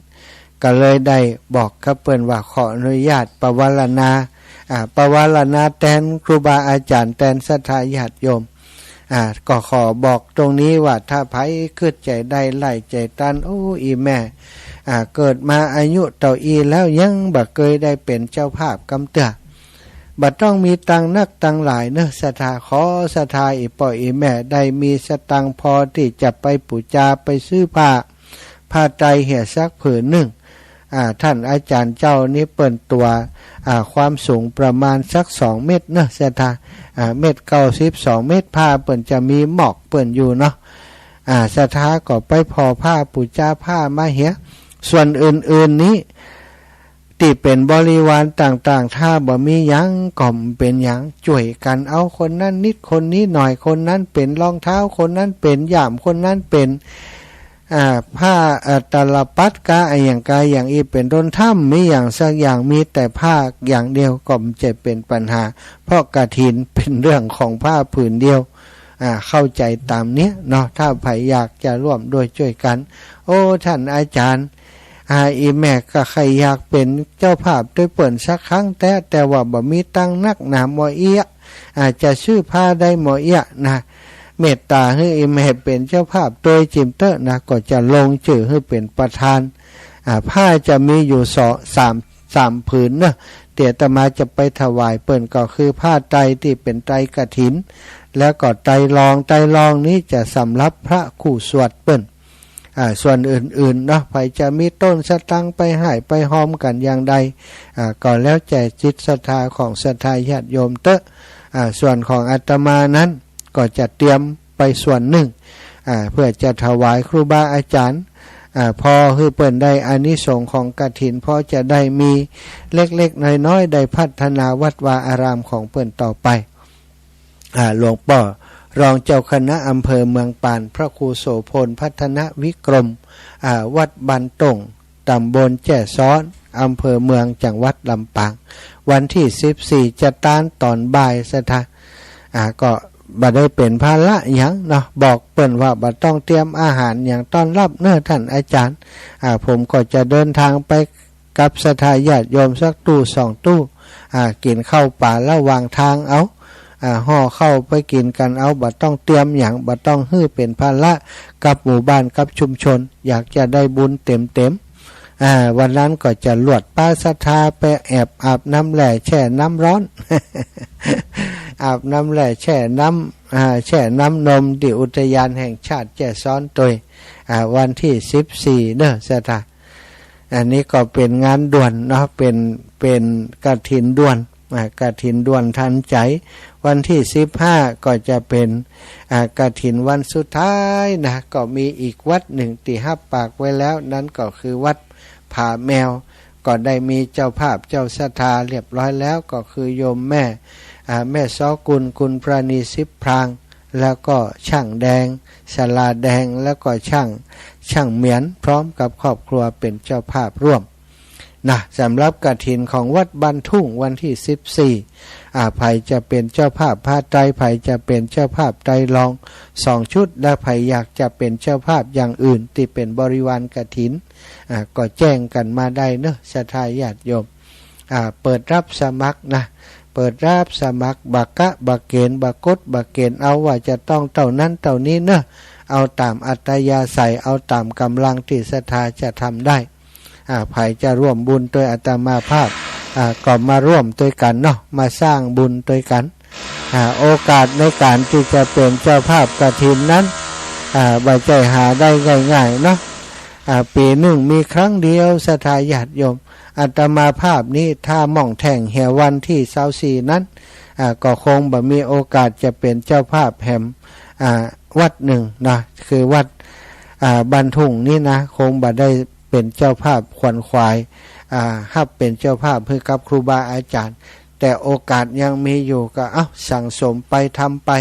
ก็เลยได้บอกกับเปิ้นว่าขออนุญาตปวารณา อ่า ปวารณาแตนครูบาอาจ๋ารย์ แตนศรัทธาญาติโยม อ่า ก็ขอบอกตรงนี้ว่าถ้าใผกึ๊ดใจ๋ได้ไล่ใจ๋ตาน โอ้ อี่แม่ อ่า เกิดมาอายุเต้าอี้แล้วยังบ่เกยได้เป๋นเจ้าภาพกำเตื้อ บ่ต้องมีตังค์นักตังค์หลายเนาะศรัทธา ขอศรัทธาอี่ป้ออี่แม่ได้มีสตางค์พอตี้จะไปปู๋จา ไปซื้อผ้า ผ้าไตรเหียสักผืนนึ่ง อ่า ต้านอาจ๋ารย์เจ้านี้เปิ้นตั๋ว อ่า ความสูงประมาณสักสองเมตรเนาะศรัทธา อ่า เมตรเก้าสิบ สองเมตร ผ้าเปิ้นจะมีหมอกเปิ้นอยู่เนาะ อ่า ศรัทธาก็ไปผ่อผ้าปู๋จาผ้ามาเหีย ส่วนอื่นๆ นี้ ตี้เป๋นบริวารต่างๆ ถ้าบ่มีหยังก็บ่เป๋นหยัง จ้วยกั๋นเอา คนนั้นนิดคนนี้หน่อย คนนั้นเป๋นรองเท้า คนนั้นเป๋นย่าม คนนั้นเป๋น อ่า ผ้า อ่า ตาลปัตรกาอะหยังกาอย่างอี้เป๋นต้น ถ้าบ่มีหยังสักอย่าง มีแต่ผ้าอย่างเดียวก็บ่ใจ้เป๋นปัญหา เพราะกฐินเป๋นเรื่องของผ้าผืนเดียว อ่า เข้าใจ๋ต๋ามเนี้ยเนาะ ถ้าใผอยากจะร่วมด้วยจ้วยกั๋น โอ้ ต้านอาจ๋ารย์ อ่า อี่แม่ก็ใค่อยากเป๋นเจ้าภาพตวยเปิ้นสักครั้งแต๊ แต่ว่าบ่มีตังค์นักหนาหมอเอี้ย อ่า จะซื้อผ้าได้หมอเอี้ยนะ เมตต๋าหื้ออี่แม่เป๋นเจ้าภาพตวยจิมเต๊อะนะ ก็จะลงจื้อหื้อเป๋นประธาน อ่า ผ้าจะมีอยู่สอง สาม สามผืนเนาะ ตี้อาตมาจะไปถวายเปิ้นก็คือผ้าไตรตี้เป๋นไตรกฐิน แล้วก็ไตรรองค์ ไตรรองค์นี้จะสำหรับพระคู่สวดเปิ้น อ่า ส่วนอื่นๆ เนาะ ใผจะมีต้นสตางค์ไปฮ้ายไปฮอมกั๋นอย่างใด อ่า ก็แล้วแต่จิตศรัทธาของศรัทธาญาติโยมเต๊อะ อ่า ส่วนของอาตมานั้นก็จะเตรียมไปส่วนนึ่ง อ่า เพื่อจะถวายครูบาอาจ๋ารย์ อ่า พอหื้อเปิ้นได้อานิสงส์ของกฐิน พอจะได้มีเล็กๆ น้อยๆ ได้พัฒนาวัดวาอารามของเปิ้นต่อไป อ่า หลวงป้อรองเจ้าคณะอำเภอเมืองปาน พระครูโสภณ พัฒนวิกรม อ่า วัดบ้านต้ง ต๋ำบลแจ้ซ้อน อำเภอเมือง จังหวัดลำปาง วันตี้สิบสี่ จะตานต๋อนบ่ายศรัทธา อ่า ก็บ่ได้เป๋นภาระหยังเนาะ บอกเปิ้นว่าบ่ต้องเตรียมอาหารหยังต้อนรับเนาะต้านอาจ๋ารย์ อ่า ผมก็จะเดินทางไป กับศรัทธาญาติโยมสักตู้สองตู้ อ่า กิ๋นข้าวป๋าระหว่างตางเอา อ่า ห่อข้าวไปกิ๋นกั๋นเอา บ่ต้องเตรียมหยัง บ่ต้องหื้อเป๋นภาระกับหมู่บ้านกับชุมชน อยากจะได้บุญเต๋มๆ อ่า วันนั้นก็จะลวดปาศรัทธาไปแอบอาบน้ำแร่แช่น้ำฮ้อน อาบน้ำแร่แช่น้ำ อ่า แช่น้ำนมตี้อุทยานแห่งชาติแจ้ซ้อนตวย อ่า วันตี้สิบสี่เนาะศรัทธา อันนี้ก็เป๋นงานด่วนเนาะ เป๋น เป๋นกฐินด่วน อ่า กฐินด่วนทันใจ๋ วันตี้สิบห้าก็จะเป๋น อ่า กฐินวันสุดท้ายนะ ก็มีอีกวัดนึ่งตี้ฮับปากไว้แล้ว นั้นก็คือวัดผาแมว ก็ได้มีเจ้าภาพเจ้าศรัทธาเรียบร้อยแล้ว ก็คือโยมแม่ อ่า แม่ซ้อกุล กุลปราณีสิบพราง แล้วก็ช่างแดง ศาลาแดง แล้วก็ช่าง ช่างเหมียน พร้อมกับครอบครัวเป๋นเจ้าภาพร่วม นะ สำหรับกฐินของวัดบ้านทุ่งวันตี้สิบสี่ อ่า ใผจะเป๋นเจ้าภาพผ้าไตร ใผจะเป๋นเจ้าภาพไตรลอง สองชุด และใผอยากจะเป๋นเจ้าภาพอย่างอื่นตี้เป๋นบริวารกฐิน อ่า ก็แจ้งกั๋นมาได้เนาะ ศรัทธาญาติโยม อ่า เปิดฮับสมัครนะ เปิดฮับสมัคร บ่กะบ่เกณฑ์ บ่กฎบ่เกณฑ์ เอาว่าจะต้องเต้านั้นเต้านี้เนาะ เอาต๋ามอัธยาศัย เอาต๋ามก๋ำลังตี้ศรัทธาจะทำได้ อ่า ใผจะร่วมบุญตวยอาตมาภาพ อ่า ก็มาร่วมตวยกั๋นเนาะ มาสร้างบุญตวยกั๋น อ่า โอกาสในก๋านตี้จะเป๋นเจ้าภาพกฐินนั้น อ่า บ่ใจ้หาได้ง่ายๆ เนาะ อ่า ปี๋นึ่งมีครั้งเดียว ศรัทธาญาติโยม อาตมาภาพนี้ถ้าม่องแท่งเหียวันตี้ซาวสี่นั้น อ่า ก็คงบ่มีโอกาสจะเป๋นเจ้าภาพแหม อ่า วัดนึ่งนะ คือวัด อ่า บ้านทุ่งนี้นะ คงบ่ได้เป๋นเจ้าภาพขวนขวาย อ่า ฮับเป๋นเจ้าภาพหื้อกับครูบาอาจ๋ารย์ แต่โอกาสยังมีอยู่ก็ เอ้า สั่งสมไปทำไป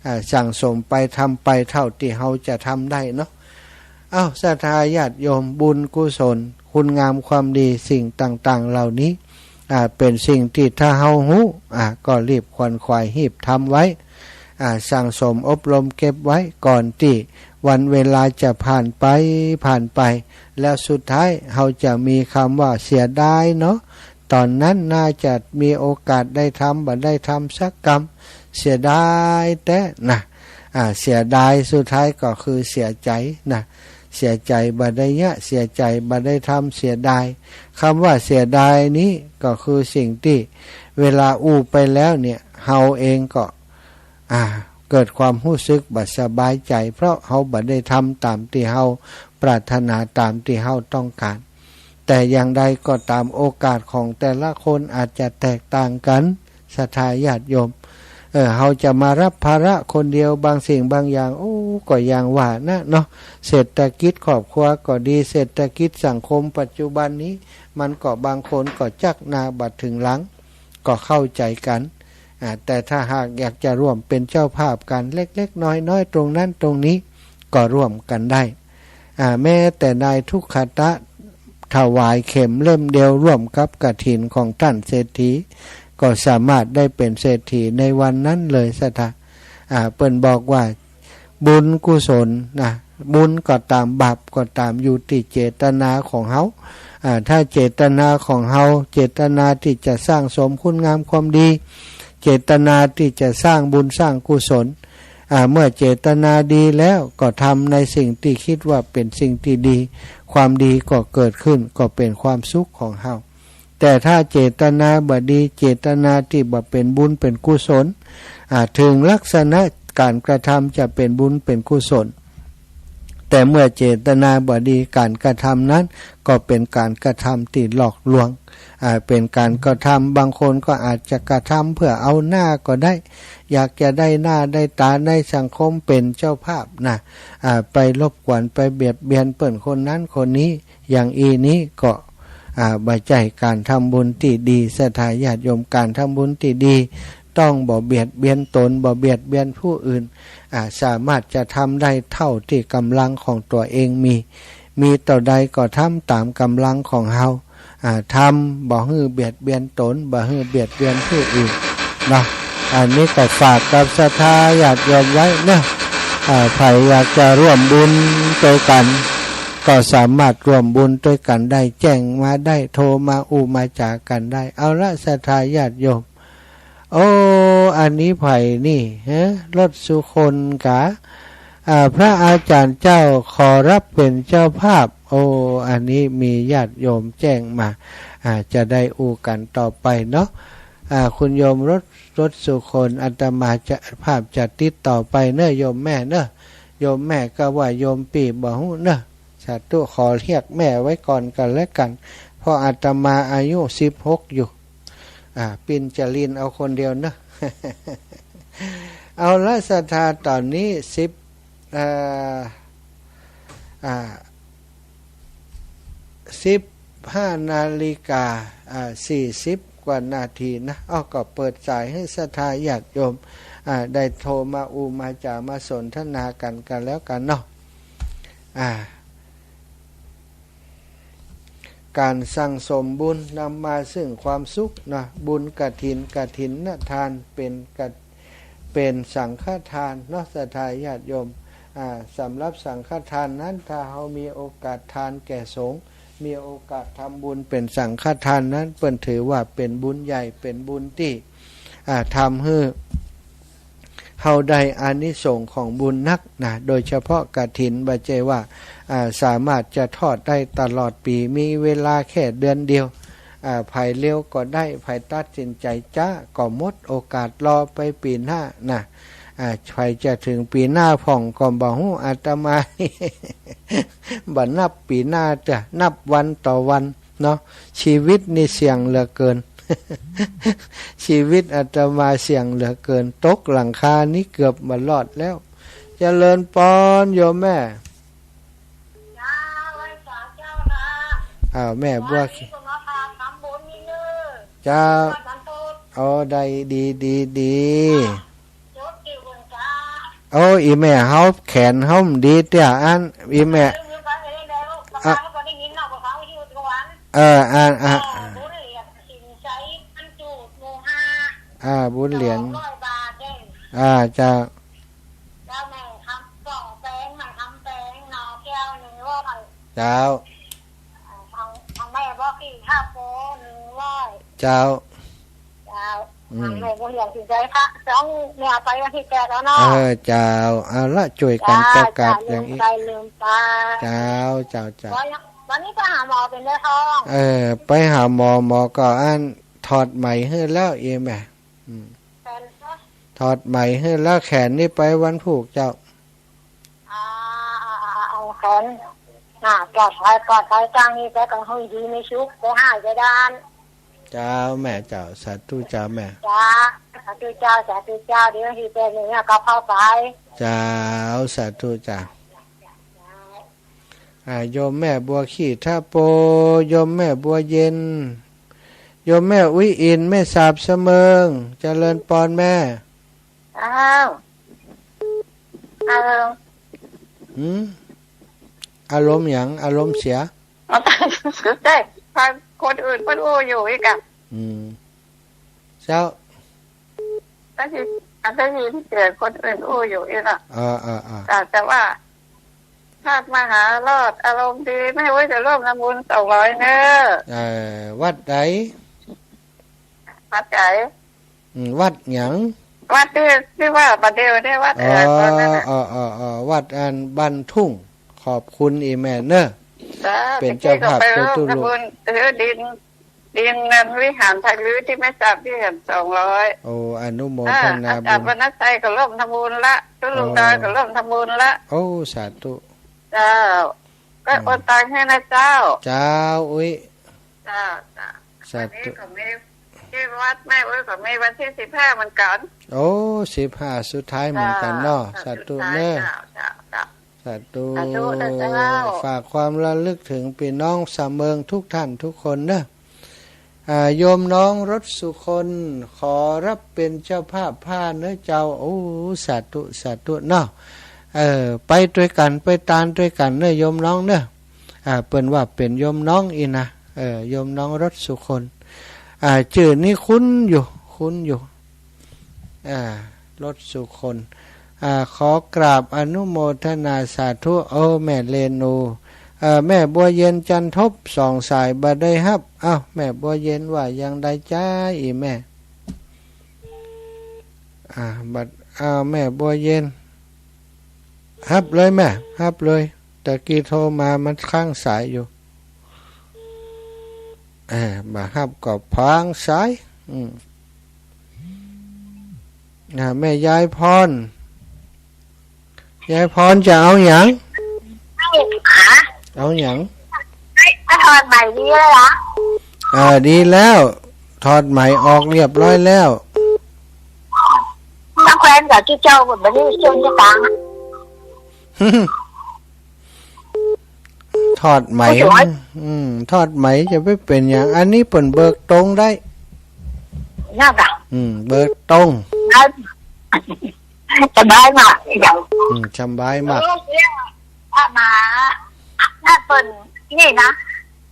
อ่า สั่งสมไปทำไปเต้าตี้เฮาจะทำได้เนาะ เอ้า ศรัทธาญาติโยม บุญกุศล คุณงามความดี สิ่งต่างๆ เหล่านี้ อ่า เป๋นสิ่งตี้ถ้าเฮาฮู้ อ่า ก็รีบขวนขวาย รีบทำไว้ อ่า สั่งสมอบรมเก็บไว้ ก่อนตี้วันเวลาจะผ่านไป ผ่านไป แล้วสุดท้ายเฮาจะมีกำว่าเสียดายเนาะ ต๋อนนั้นน่าจะมีโอกาสได้ทำ บ่ได้ทำสักกำ เสียดายแต๊นะ อ่า เสียดายสุดท้ายก็คือเสียใจ๋นะ เสียใจ๋บ่ได้เยียะ เสียใจ๋บ่ได้ทำ เสียดาย กำว่าเสียดายนี้ก็คือสิ่งตี้เวลาอู้ไปแล้วเนี่ย เฮาเองก็ อ่า เกิดความฮู้สึกบ่สบายใจ๋ เพราะเฮาบ่ได้ทำต๋ามตี้เฮาปรารถนา ต๋ามตี้เฮาต้องก๋าน แต่อย่างใดก็ต๋าม โอกาสของแต่ละคนอาจจะแตกต่างกั๋น ศรัทธาญาติโยม เออ เฮาจะมาฮับภาระคนเดียวบางสิ่งบางอย่าง โอ้ ก็อย่างว่านะเนาะ เศรษฐกิจครอบครัวก็ดี เศรษฐกิจสังคมปัจจุบันนี้ มันก็บางคนก็จักหน้าบ่เถิงหลัง ก็เข้าใจ๋กั๋น อ่า แต่ถ้าหากอยากจะร่วมเป๋นเจ้าภาพกั๋นเล็กๆ น้อยๆ ตรงนั้นตรงนี้ ก็ร่วมกั๋นได้ อ่า แม้แต่นายทุกขตะถวายเข็มเล่มเดียวร่วมกับกฐินของต้านเศรษฐี ก็สามารถได้เป๋นเศรษฐีในวันนั้นเลย ศรัทธา อ่า เปิ้นบอกว่า บุญกุศลนะ บุญก็ต๋าม บาปก็ต๋าม อยู่ตี้เจตนาของเฮา อ่า ถ้าเจตนาของเฮา เจตนาตี้จะสั่งสมคุณงามความดี เจตนาตี้จะสร้างบุญสร้างกุศล อ่า เมื่อเจตนาดีแล้วก็ทำในสิ่งตี้กึ๊ดว่าเป๋นสิ่งตี้ดี ความดีก็เกิดขึ้น ก็เป๋นความสุขของเฮา แต่ถ้าเจตนาบ่ดี เจตนาตี้บ่เป๋นบุญเป๋นกุศล อ่า เถิงลักษณะก๋านกระทำจะเป๋นบุญเป๋นกุศล แต่เมื่อเจตนาบ่ดี ก๋านกระทำนั้นก็เป๋นก๋านกระทำตี้หลอกลวง อ่า เป๋นก๋านกระทำ บางคนก็อาจจะกระทำเพื่อเอาหน้าก็ได้ อยากจะได้หน้าได้ต๋าในสังคม เป๋นเจ้าภาพนะ อ่า ไปรบกวน ไปเบียดเบียนเปิ้นคนนั้นคนนี้ อย่างอี้นี้ก็ อ่า บ่ใจ้ก๋านทำบุญตี้ดี ศรัทธาญาติโยม ก๋านทำบุญตี้ดี ต้องบ่เบียดเบียนต๋น บ่เบียดเบียนผู้อื่น อ่า สามารถจะทำได้เต้าตี้ก๋ำลังของตั๋วเองมี มีเต้าใดก็ทำต๋ามก๋ำลังของเฮา อ่า ทำบ่หื้อเบียดเบียนต๋น บ่หื้อเบียดเบียนผู้อื่นเนาะ อันนี้ก็ฝากกับศรัทธาญาติโยมไว้เนาะ อ่า ใผอยากจะร่วมบุญตวยกั๋น ก็สามารถร่วมบุญตวยกั๋นได้ แจ้งมาได้ โทรมาอู้มาจ๋ากั๋นได้ เอาละ ศรัทธาญาติโยม โอ้ อันนี้ใผนี่ ฮะ รถสุคนกา อ่า พระอาจ๋ารย์เจ้าขอฮับเป๋นเจ้าภาพ โอ้ อันนี้มีญาติโยมแจ้งมา อ่า จะได้อู้กั๋นต่อไปเนาะ อ่า คุณโยมรถ รถสุคน อาตมาจะ ภาพจะติดต่อไปเนาะ โยมแม่เนาะ โยมแม่กาว่าโยมปี้บ่ฮู้เนาะ สาธุ ขอเรียกแม่ไว้ก่อนกั๋นแล้วกั๋น เพราะอาตมาอายุสิบหกอยู่ อ่า ปิ้นจะลิ้นเอาคนเดียวเนาะ เอาละศรัทธา ต๋อนนี้สิบ เอ่อ อ่า สิบห้านาฬิกา อ่า สี่สิบกว่านาทีนะ อ้อ ก็เปิดสายหื้อศรัทธาญาติโยม อ่า ได้โทรมาอู้มาจ๋ามาสนทนากั๋น กั๋นแล้วกั๋นเนาะ อ่า ก๋านสั่งสมบุญนำมาซึ่งความสุขนะ บุญกฐิน กฐินทาน เป๋นกะ เป๋นสังฆทานเนาะ ศรัทธาญาติโยม อ่า สำหรับสังฆทานนั้น ถ้าเฮามีโอกาสทานแก่สงฆ์ มีโอกาสทำบุญเป๋นสังฆทานนั้น เปิ้นถือว่าเป๋นบุญใหญ่ เป๋นบุญตี้ อ่า ทำหื้อ เฮาได้อานิสงส์ของบุญนักนะ โดยเฉพาะกฐิน บ่ใจ้ว่า อ่า สามารถจะทอดได้ตลอดปี๋ มีเวลาแค่เดือนเดียว อ่า ใผเร็วก็ได้ ใผตัดสินใจ๋จ๊าก็หมดโอกาส รอไปปี๋หน้านะ อ่า ใผจะเถิงปี๋หน้าพ่องก็บ่ฮู้ อาตมา บ่นับปี๋หน้าเตื้อ นับวันต่อวัน เนาะ ชีวิตนี่เสี่ยงเหลือเกิน ชีวิตอาตมาเสี่ยงเหลือเกิน ตกหลังคานี่เกือบบ่รอดแล้ว เจริญปอนโยมแม่ เจ้า ไหว้สาเจ้าค่ะ อ้าว แม่บัว วันนี้ก็มาพาทำบุญนี่เนอะ เจ้า ทอดมันโต โอ้ ได้ ดี ดี ดี ค่ะ โอ้ อีแม่เฮาแขนเฮามันดีเตี้ยอัน อีแม่ อ่ะ เออ อ่า อ่า อ่า บุญเหรียญ อ่า เจ้า เจ้า เจ้า เจ้า เจ้า อืม แม่บัวเหรียญสินใจ๋พระสอง แม่เอาไปวันตี้แปดแล้วเนาะ เออ เจ้า เอาละ จ้วยกั๋นประกาศอย่างอี้ เจ้า ลืมไป เจ้า เจ้า เจ้า วันนี้ไปหาหมอเป๋นไดพ่อง เออ ไปหาหมอ หมอก็อันถอดไหมหื้อแล้ว อีแม่ อืม แขนเนาะ ถอดไหมหื้อแล้ว แขนนี่ไปวันพูกเจ้า อ่า เอา เอา เอา เอา แขน อ่า ปลอดภัย ปลอดภัย จ้างนี่ไปก็หื้อดีมีสุข ไปหายไปด้าน เจ้าแม่เจ้า สาธุเจ้าแม่ จ้า สาธุเจ้า สาธุเจ้า เดี๋ยวหื้อแป๊บนึ่งเนี่ยก็เข้าไป เจ้า สาธุเจ้า อ่า โยมแม่บัวขี้ทะโป โยมแม่บัวเย็น โยมแม่อุ๊ยอิน แม่สาบสะเมิง เจริญปอนแม่ อ้าว อารมณ์ หืม อารมณ์หยัง อารมณ์เสีย ใจ้ ฟังคนอื่นเปิ้นอู้อยู่อี้ก่ะ อืม เจ้า ได้ยิน ได้ยินเสียงคนอื่นอู้อยู่อี้น่ะ อ่า อ่า อ่า แต่ แต่ว่า ธาตุมหารอด อารมณ์ดี แม่อุ๊ยจะร่วมทำบุญสองร้อยเน้อ เอ่อ วัดใด วัดใด อืม วัดหยัง วัดตี้ ตี้ว่าบ่าเดี่ยวนี้ วัด อ๋อ เอ่อ ตอนนั้นน่ะ อ๋อ อ๋อ อ๋อ วัดอันบ้านทุ่ง ขอบคุณอีแม่เน้อ จ้า เป๋นเจ้าภาพ ตะกี้ก็ไป โตตุลุ ร่วมทำบุญ เออ ดิน ดินเงินวิหารไทยรื้อตี้แม่สาบตี้หันสองร้อย โอ้ อนุโมทนาบุญ อ่า อาจารย์วรรณชัยก็ร่วมทำบุญละ ตุ๊ลุงดอยก็ร่วมทำบุญละ โอ้ สาธุ เจ้า ก็ อืม โอนตังค์หื้อนะเจ้า เจ้าอุ๊ย เจ้า เจ้า สาธุ วันนี้ก็มีที่วัดแม่อุ๊ยก็มีวันตี้สิบห้าเหมือนกั๋น โอ้ สิบห้าสุดท้ายเหมือนกั๋นเนาะ เจ้า สาธุเน้อ เจ้า เจ้า เจ้า สาธุ สาธุเน้อเจ้า ฝากความระลึกเถิงปี้น้องสะเมิงทุกท่านทุกคนเน้อ อ่า โยมน้องรสสุคน ขอรับเป๋นเจ้าภาพผ้าเน้อเจ้า โอ้ สาธุ สาธุเนาะ เออ ไปตวยกั๋น ไปตานตวยกั๋นเน้อ โยมน้องเน้อ อ่า เปิ้นว่าเป๋นโยมน้องอี้นะ เออ โยมน้องรสสุคน อ่า จื้อนี้คุ้นอยู่ คุ้นอยู่ อ่า รสสุคน อ่า ขอกราบอนุโมทนาสาธุ โอ้ แม่เรนู เอ่อ แม่บัวเย็นจันทบ สองสายบ่ได้ฮับ อ้าว แม่บัวเย็นว่าอย่างใดจ๊ะ อีแม่ อ่า บัด อ้าว แม่บัวเย็น ฮับเลยแม่ ฮับเลย ตะกี้โทรมามันค้างสายอยู่ อ่า บ่ฮับก็พ้างสาย อืม อ่า แม่ยายพร ยายพรจะเอาหยัง เอาหยัง ให้ทอดใหม่ดีแล้วเหรอ อ่า ดีแล้ว ถอดไหมออกเรียบร้อยแล้ว มาแขวนกับจุเจ้า บัดนี้เชิญจะตาง ถอดไหม ผู้สวย อืม ถอดไหมจะไปเป๋นหยัง อันนี้เปิ้นเบิกตรงได้ นั่นน่ะ อืม เบิกตรง สบายมาก อืม สบายมาก เออ เนี่ย ถ้ามา ถ้าเปิ้นนี่นะ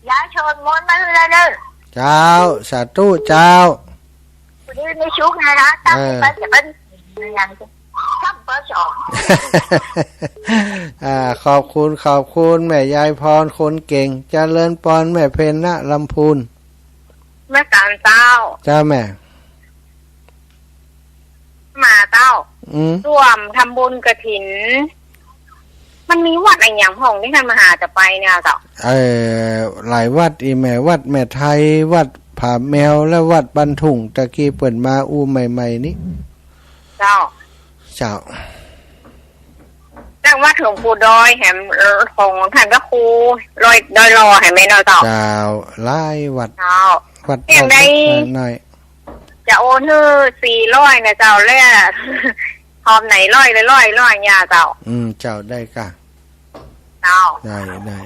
ย้ายเชิญมนต์มาหื้อได้เด้อ เจ้า สาธุเจ้า วันนี้มีชุกไงนะ ตั้ง เออ ไปจะเป็นอย่าง ตั้งเบอร์สอง อ่า ขอบคุณ ขอบคุณแม่ยายพรคนเก่ง เจริญปอนแม่เพ็ญณลำพูน แม่การเจ้า เจ้าแม่ มาเจ้า อืม ร่วมทำบุญกฐิน มันมีวัดอะหยังพ่องตี้ท่านมหาจะไปเนี่ยเจ้า เอ่อ หลายวัดอีแม่ วัดแม่ไทย วัดผาแมว และวัดบ้านทุ่ง ตะกี้เปิ้นมาอู้ใหม่ๆ นี้ เจ้า เจ้า จากวัดหลวงปู่ดอยแหม เอ่อ ของท่านพระครูดอย ดอยหล่อแหมแม่นเนาะเจ้า เจ้า หลายวัด เจ้า วัด อย่างใด วัดน้อย จะโอนหื้อสี่ร้อยนะเจ้า แล้วหอมไหนร้อยละร้อย ร้อยเนี่ยเจ้า อืม เจ้า ได้ก่ะ เจ้า ได้ ได้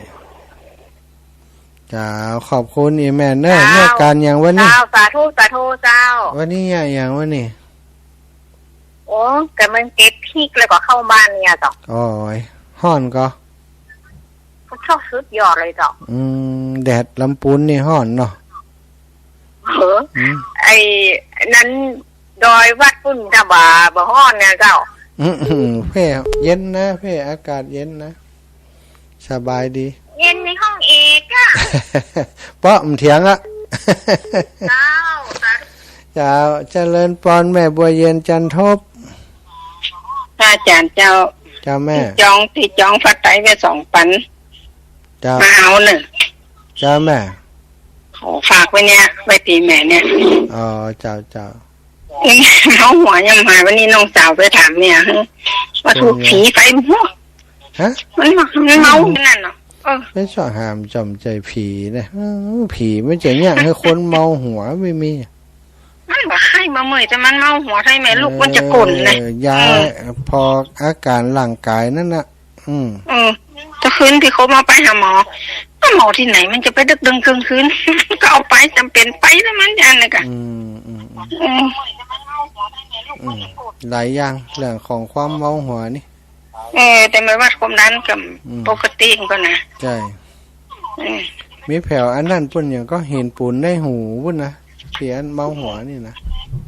เจ้า ขอบคุณอีแม่เนอะ เจ้า แม่การอย่างวันนี้ เจ้า สาธุ สาธุเจ้า วันนี้อย่างวันนี้ โอ้ แต่มันเก็บพริกแล้วก็เข้าบ้านเนี่ยเจ้า โอ้ย ฮ้อนก่อ ก็ชอบสุดยอดเลยเจ้า อืม แดดลำพูนนี่ฮ้อนเนาะ เออ อืม ไอ้นั้นดอยวัดปุ้นจะบ่า บ่ฮ้อนเนี่ยเจ้า อืม อืม เพ่เย็นนะ เพ่อากาศเย็นนะ สบายดี เย็นในห้องเอกอะ เปาะมันเถียงอะ เจ้า สาธุ เจ้า เจริญปอนแม่บัวเย็นจันทบ พระอาจารย์เจ้า เจ้าแม่ ตี้จอง ตี้จองผ้าไตรไว้สองปัน เจ้า มาเอาเน่อ เจ้าแม่ ขอฝากไว้เนี่ย ไว้ตี้แม่เนี่ย อ๋อ เจ้า เจ้า เมาหัวยังหาย วันนี้น้องสาวไปถามเนี่ย ว่าถูกผีไปหัว ฮะ มัน มันเมานั่นเนาะ เออ ไปเสาะหามจอมใจ๋ผีนะ เออ ผีมันจะเยียะหื้อคนเมาหัวไม่มี มันบ่ใค่บ่เมื่อย แต่มันเมาหัว ใค่แม่ลูกมันจะกล่นนะ เออ ยา อืม ผ่ออาการร่างกายนั่นน่ะ อืม เออ แต่คืนตี้เขามาไปหาหมอ ก็หมอตี้ไหนมันจะไปดึกดื่นกลางคืน ก็เอาไป จ๋ำเป๋นไปแล้วมันจะอันนั้นกะ อืม อืม อืม อืม อืม หลายอย่าง เรื่องของความเมาหัวนี่ เออ แต่แม่ว่าความดันก็ อืม ปกติมันก็นะ ใจ้ อืม มีแผวอันนั้นปุ้น หยังก็หินปูนในหูปุ้นนะ ตี้อันเมาหัวนี่นะ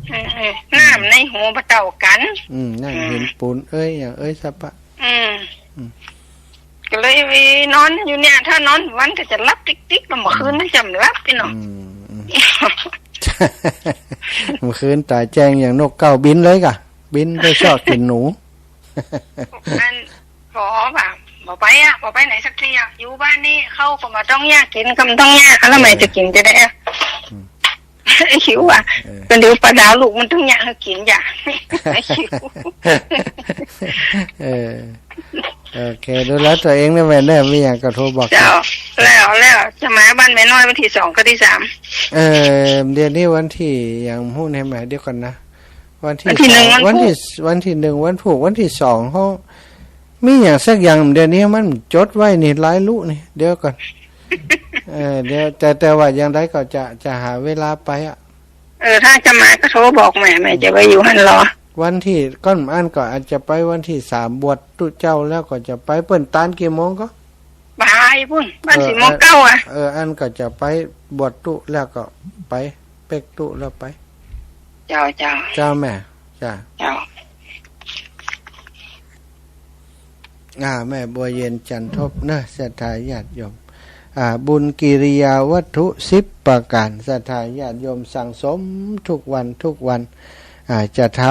เออ เออ น้ำในหูบ่เต้ากั๋น อืม นั่น อืม หินปูน เอ้ย หยัง เอ้ย สะปะ อืม อืม ก็เลยนอนอยู่เนี่ย ถ้านอนวันก็จะหลับติ๊กๆ แล้วเมื่อคืนมันจะบ่หลับพี่น้อง อืม อืม เมื่อคืนต๋าแจ้งอย่างนกเก๊าบินเลยก่ะ บินไปเซาะกิ๋นหนู อัน บ่ว่า บ่ไปอะ บ่ไปไหนสักทีอะ อยู่บ้านนี่ ข้าวก็บ่ต้องยาก กิ๋นก็บ่ต้องยาก แล้วแม่จะกิ๋นจะได้อะ อืม หิวอะ เออ ก็เดี๋ยวป้าดาวลูกมันต้องยากหื้อกิ๋นจ้ะ หิว เออ โอเค ดูแลตั๋วเองนะแม่เนอะ มีหยังก็โทรบอก เจ้า แล้ว แล้วจะมาบ้านแม่น้อยวันตี้สองกับตี้สาม เออ เดี๋ยวนี้วันตี้หยังฮู้แหม เดี๋ยวก่อนนะ วันตี้ วันตี้หนึ่ง สอง วันตี้ วันตี้ วันตี้หนึ่ง วันพูก วันตี้สอง เฮามีหยังสักอย่าง เดี๋ยวนี้มันจดไว้นี่ หลายลุนี่ เดี๋ยวก่อน เออ เดี๋ยว แต่ แต่ว่าอย่างใดก็จะ จะหาเวลาไปอะ เออ ถ้าจะมาก็โทรบอกแม่ แม่จะไปอยู่หั้นรอ วันตี้ ก่อนอันก็อาจจะไปวันตี้สาม บวชตุ๊เจ้าแล้วก็จะไป เปิ้นตานกี่โมงก็ บ่ายปุ้น บ้าน เออ สี่โมงเก้าอะ เออ อันก็จะไปบวชตุ๊แล้วก็ไป เป๊กตุ๊แล้วไป เจ้า เจ้า เจ้าแม่ เจ้า เจ้า อ่า แม่บัวเย็นจันทบเนอะ ศรัทธาญาติโยม อ่า บุญกิริยาวัตถุสิบประการ ศรัทธาญาติโยมสั่งสมทุกวันทุกวัน อ่า จะท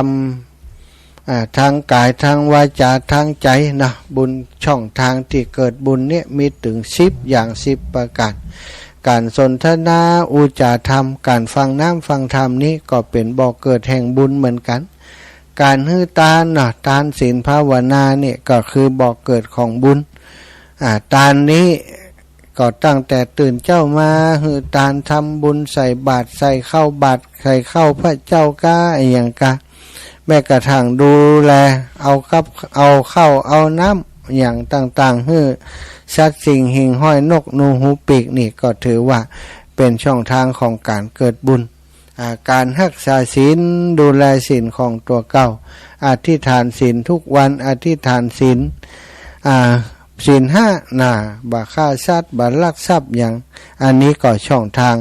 ำ อ่า ทางกาย ทางวาจา ทางใจ๋เนาะ บุญ ช่องทางตี้เกิดบุญเนี่ยมีเถิงสิบอย่าง สิบประการ ก๋านสนทนา อู้จ๋าธรรม ก๋านฟังน้ำฟังธรรมนี้ก็เป๋นบ่อเกิดแห่งบุญเหมือนกั๋น ก๋านหื้อตานเนาะ ตานศีลภาวนาเนี่ยก็คือบ่อเกิดของบุญ อ่า ตานนี้ ก็ตั้งแต่ตื่นเจ๊ามาหื้อตานทำบุญใส่บาตร ใส่ข้าวบาตร ใส่ข้าวพระเจ้ากาอะหยังกา แม้กระทั่งดูแลเอากับ เอาข้าวเอาน้ำอะหยังต่างๆ หื้อสัตว์สิ่งหิ่งห้อยนกหนูหูปีกนี่ก็ถือว่าเป๋นช่องทางของก๋านเกิดบุญ อ่า ก๋านฮักษาศีล ดูแลศีลของตั๋วเก่า อธิษฐานศีลทุกวัน อธิษฐานศีล อ่า ศีลห้านะ บ่ฆ่าสัตว์ บ่ลักทรัพย์หยัง อันนี้ก็ช่องทาง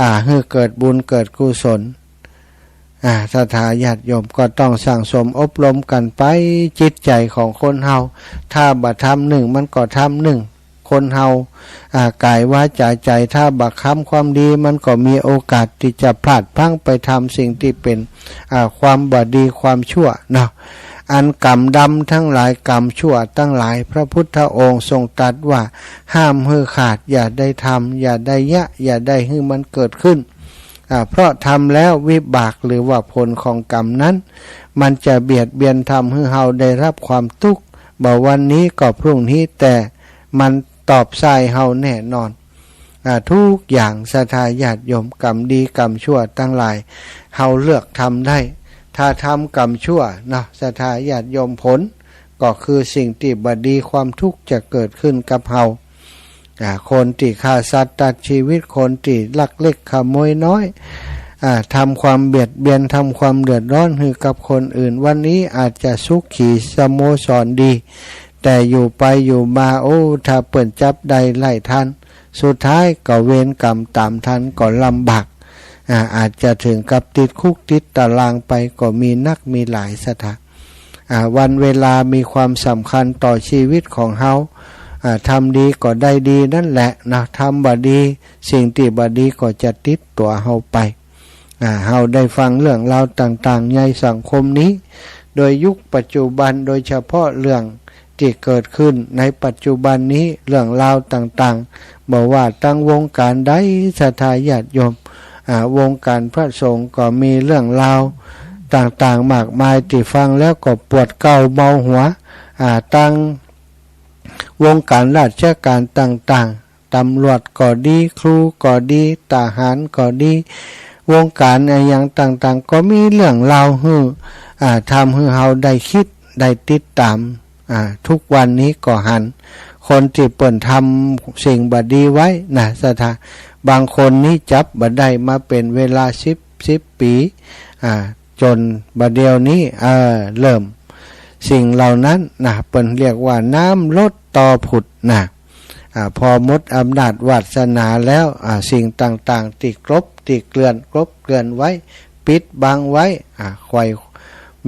อ่า หื้อเกิดบุญเกิดกุศล อ่า ศรัทธาญาติโยมก็ต้องสั่งสมอบรมกั๋นไป จิตใจ๋ของคนเฮา ถ้าบ่ทำนึ่ง มันก็ทำนึ่ง คนเฮา อ่า ก๋ายวาจ๋าใจ๋ ถ้าบ่ทำความดี มันก็มีโอกาสตี้จะพลาดพลั้งไปทำสิ่งตี้เป๋น อ่า ความบ่ดีความชั่วเนาะ อันกรรมดำตังหลาย กรรมชั่วตังหลาย พระพุทธองค์ทรงตรัสว่า ห้ามหื้อขาด อย่าได้ทำ อย่าได้เยียะ อย่าได้หื้อมันเกิดขึ้น อ่า เพราะทำแล้ววิบากหรือว่าผลของกรรมนั้น มันจะเบียดเบียน ทำหื้อเฮาได้รับความตุ๊กข์ บ่วันนี้ก็พรุ่งนี้ แต่มันตอบส่ายเฮาแน่นอน อ่า ทุกอย่าง ศรัทธาญาติโยม กรรมดีกรรมชั่วตังหลาย เฮาเลือกทำได้ ถ้าทำกรรมชั่วเนาะ ศรัทธาญาติโยม ผลก็คือสิ่งตี้บ่ดี ความทุกข์จะเกิดขึ้นกับเฮา อ่า คนตี้ฆ่าสัตว์ตัดชีวิต คนตี้ลักเล็กขโมยน้อย อ่า ทำความเบียดเบียน ทำความเดือดร้อนหื้อกับคนอื่น วันนี้อาจจะสุขีสโมสรดี แต่อยู่ไปอยู่มา โอ้ ถ้าเปิ้นจับได้ไล่ทัน สุดท้ายก็เวรกรรมต๋ามทัน ก็ลำบาก อ่า อาจจะเถิงกับติดคุกติดตารางไป ก็มีนักมีหลาย ศรัทธา อ่า วันเวลามีความสำคัญต่อชีวิตของเฮา อ่า ทำดีก็ได้ดีนั่นแหละนะ ทำบ่ดี สิ่งตี้บ่ดีก็จะติดตั๋วเฮาไป อ่า เฮาได้ฟังเรื่องราวต่างๆ ในสังคมนี้ โดยยุคปัจจุบัน โดยเฉพาะเรื่องตี้เกิดขึ้นในปัจจุบันนี้ เรื่องราวต่างๆ บ่ว่าตังวงก๋านใด ศรัทธาญาติโยม อ่า วงก๋านพระสงฆ์ก็มีเรื่องราวต่างๆ มากมาย ตี้ฟังแล้วก็ปวดเก้าเมาหัว อ่า ตังวงก๋านราชก๋านต่างๆ ต๋ำรวจก็ดี ครูก็ดี ทหารก็ดี วงก๋านอะหยังต่างๆ ก็มีเรื่องราวหื้อ อ่า ทำหื้อเฮาได้กึ๊ด ได้ติดต๋าม อ่า ทุกวันนี้ก็หัน คนตี้เปิ้นทำสิ่งบ่ดีไว้นะ ศรัทธา บางคนนี่จับบ่ได้มาเป๋นเวลาสิบ สิบปี๋ อ่า จ๋นบ่าเดี่ยวนี้ เออ เริ่ม สิ่งเหล่านั้นนะ เปิ้นเรียกว่าน้ำลดตอผุดนะ อ่า พอหมดอำนาจวาสนาแล้ว อ่า สิ่งต่างๆ ตี้กลบ ตี้เกลื่อน กลบเกลื่อนไว้ ปิดบังไว้ อ่า ใค่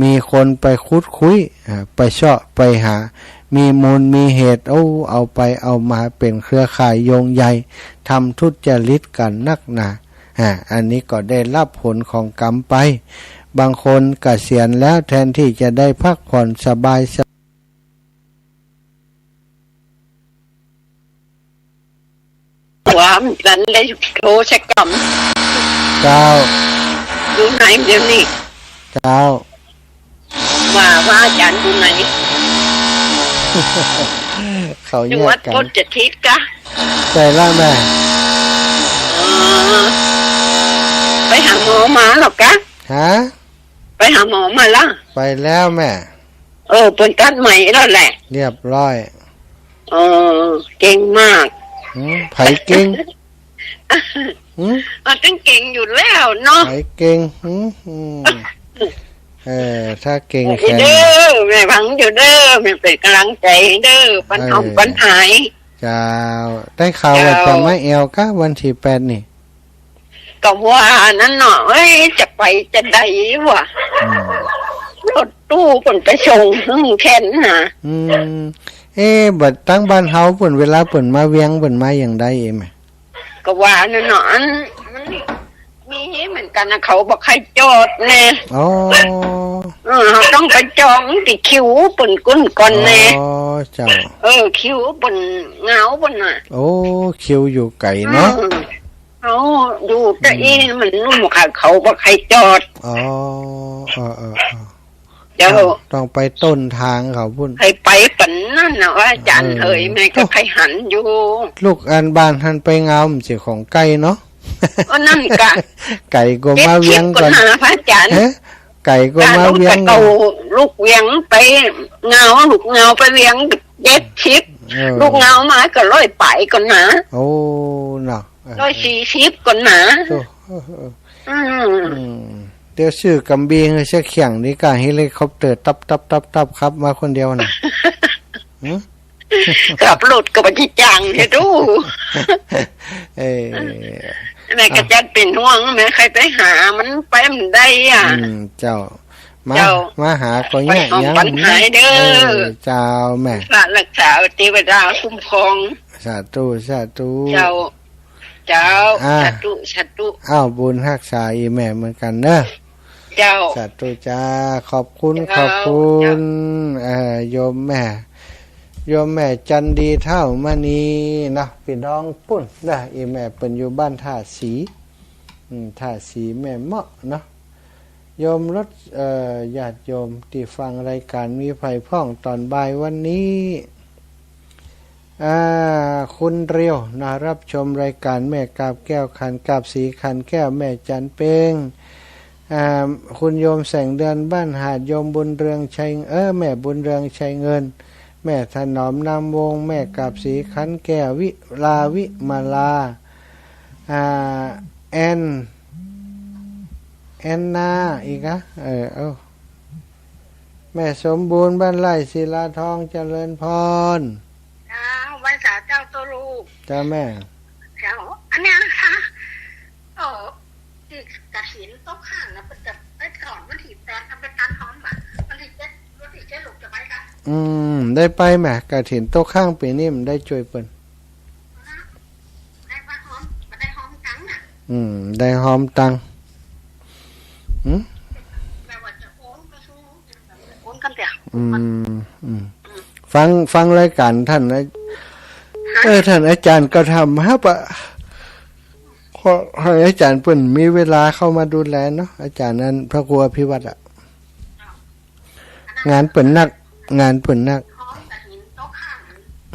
มีคนไปขุดคุย อ่า ไปเซาะไปหา มีมูลมีเหตุ โอ้ เอาไปเอามาเป๋นเครือข่ายโยงใย ทำทุจริตกั๋นนักหนา อ่า อันนี้ก็ได้รับผลของกรรมไป บางคนเกษียณแล้ว แทนตี้จะได้พักผ่อนสบาย ว่ามันได้โทรสักกำ เจ้า อยู่ไหนเดี๋ยวนี้ เจ้า ว่า ว่าอาจ๋ารย์อยู่ไหน เขาอยู่วัดโพธิ์สถิตกะ ใจ้ละแม่ เออ ไปหาหมอมาหรอกกะ ฮะ ไปหาหมอมาละ ไปแล้วแม่ เออ เปิ้นตัดไหมแล้วแหละ เรียบร้อย เออ เก่งมาก หืม ใผเก่ง หืม อ่ะ ต้องเก่งอยู่แล้วเนาะ ใผเก่ง หืม อืม เออ ถ้าเก่งแค่นี้เด้อ แม่ฟังอยู่เด้อ แม่เป๋นก๋ำลังใจ๋เด้อ ปันหอม เออ ปันหาย เจ้า ได้ข่าวว่า เจ้า จะมาแอ่วกะวันตี้แปดนี่ ก็ว่านั้นเนาะ เอ้ย จะไปจะใดวะ อืม รถตู้เปิ้นไปส่งหื้อแค่นั้นนะ อืม เอ๊ะ บัดตังบ้านเฮาเปิ้น เวลาเปิ้นมาเวียง เปิ้นมาอย่างใดเอ๊ะแม่ ก็ว่านั้นเนาะ อัน มันมีเหมือนกั๋นนะ เขาบ่ใค่จอดแน่ อ๋อ เออ เฮาต้องไปจองตี้คิวเปิ้นกุ่นก่อนแน่ อ๋อ เจ้า เออ คิวเปิ้นเหงาเปิ้นน่ะ โอ้ คิวอยู่ไก๋เนาะ เออ เขาอยู่แต่อี้มันนุ่มค่ะ เขาบ่ใค่จอด อ๋อ เออ เออ เออ เจ้า ต้อง ต้องไปต้นตางเขาปู้น ใค่ไปกั๋นนั่นน่ะ พระอาจ๋ารย์ เออ เอ๋ย แม่ก็ใค่หันอยู่ ลูกอันบ้านหั้นไปงาวมันเสียของไก๋เนาะ ก็นั่นกะ ไก๋กว่ามาเวียงก่อน เจ็ดสิบก่อนนะ พระอาจ๋ารย์ ฮะ ไก๋กว่ามาเวียงก่อน ลูกเวียงไปงาว ลูกงาวไปเวียง เจ็ดสิบ เออ ลูกงาวมาก็ร้อยป๋ายก่อนนะ โอ้ เนาะ เออ ร้อยสี่สิบก่อนนะ โอ้ เออ เออ อืม อืม เดี๋ยวซื้อกัมบีหื้อสักเข่งดีกว่า เฮลิคอปเตอร์ ตับ ตับ ตับ ตับ ขับมาคนเดียวน่ะ หึ ขับรถก็บ่ได้จ้างเด้อ เออ แม่ก็จักเป๋นห่วง แม่ใค่ไปหามันไปบ่ได้อะ อืม เจ้า มา เจ้า มาหาก็เยียะ ไปห้อง ยัง ปัญหาเด้อ เออ เจ้าแม่ พระรักษา เทวดาคุ้มครอง สาธุ สาธุ เจ้า เจ้า อ่า สาธุ สาธุ อ้าว บุญฮักษาอี่แม่เหมือนกั๋นเนาะ เจ้า สาธุจ้า ขอบคุณ เจ้า ขอบคุณ เจ้า เอ่อ โยมแม่ โยมแม่จันดีเฒ่ามณีเนาะ ปี้น้องปู้นเนาะ อี่แม่เปิ้นอยู่บ้านท่าสี อืม ท่าสีแม่เมาะเนาะ โยมรถ เอ่อ ญาติโยมตี้ฟังรายก๋านมีใผพ่องต๋อนบ่ายวันนี้ อ่า คุณเรียวนะ รับชมรายก๋านแม่กาบแก้วขัน กาบสีขันแก้ว แม่จันเพ็ง อ่า คุณโยมแสงเดือนบ้านหาด โยมบุญเรืองชัย เออ แม่บุญเรืองชัยเงิน แม่ถนอมนามวงศ์ แม่กาบสีขันแก้ว วิลา วิมาลา อ่า แอน แอนนา อีกอะ เออ เอา แม่สมบูรณ์บ้านไร่ศิลาทอง เจริญพร เจ้า ไหว้สาเจ้าโตลูก เจ้าแม่ เจ้า อันเนี้ยนะคะ เออ ตี้กฐินตกค้างน่ะ เปิ้นจะไปถอนวันตี้แปด เอาไปตัดหอมบ่ะ วันตี้เจ็ด วันตี้เจ็ดลูกจะไปกะ อืม ได้ไปแม่ กฐินตกค้างปี๋นี้มันได้จ้วยเปิ้น ได้ไปหอม บ่ได้หอมตังค์น่ะ อืม ได้หอมตังค์ หืม แม่ว่าจะโอนไปสู่ โอนกั๋นเตี้ย อืม อืม ฟัง ฟังรายก๋านต้านนะ ฮะ เออ ต้านอาจ๋ารย์ก็ทำฮับอะ ขอหื้ออาจ๋ารย์เปิ้นมีเวลาเข้ามาดูแลเนาะ อาจ๋ารย์นั้น พระครูอภิวัตรอะ งานเปิ้นหนัก งานเปิ้นหนัก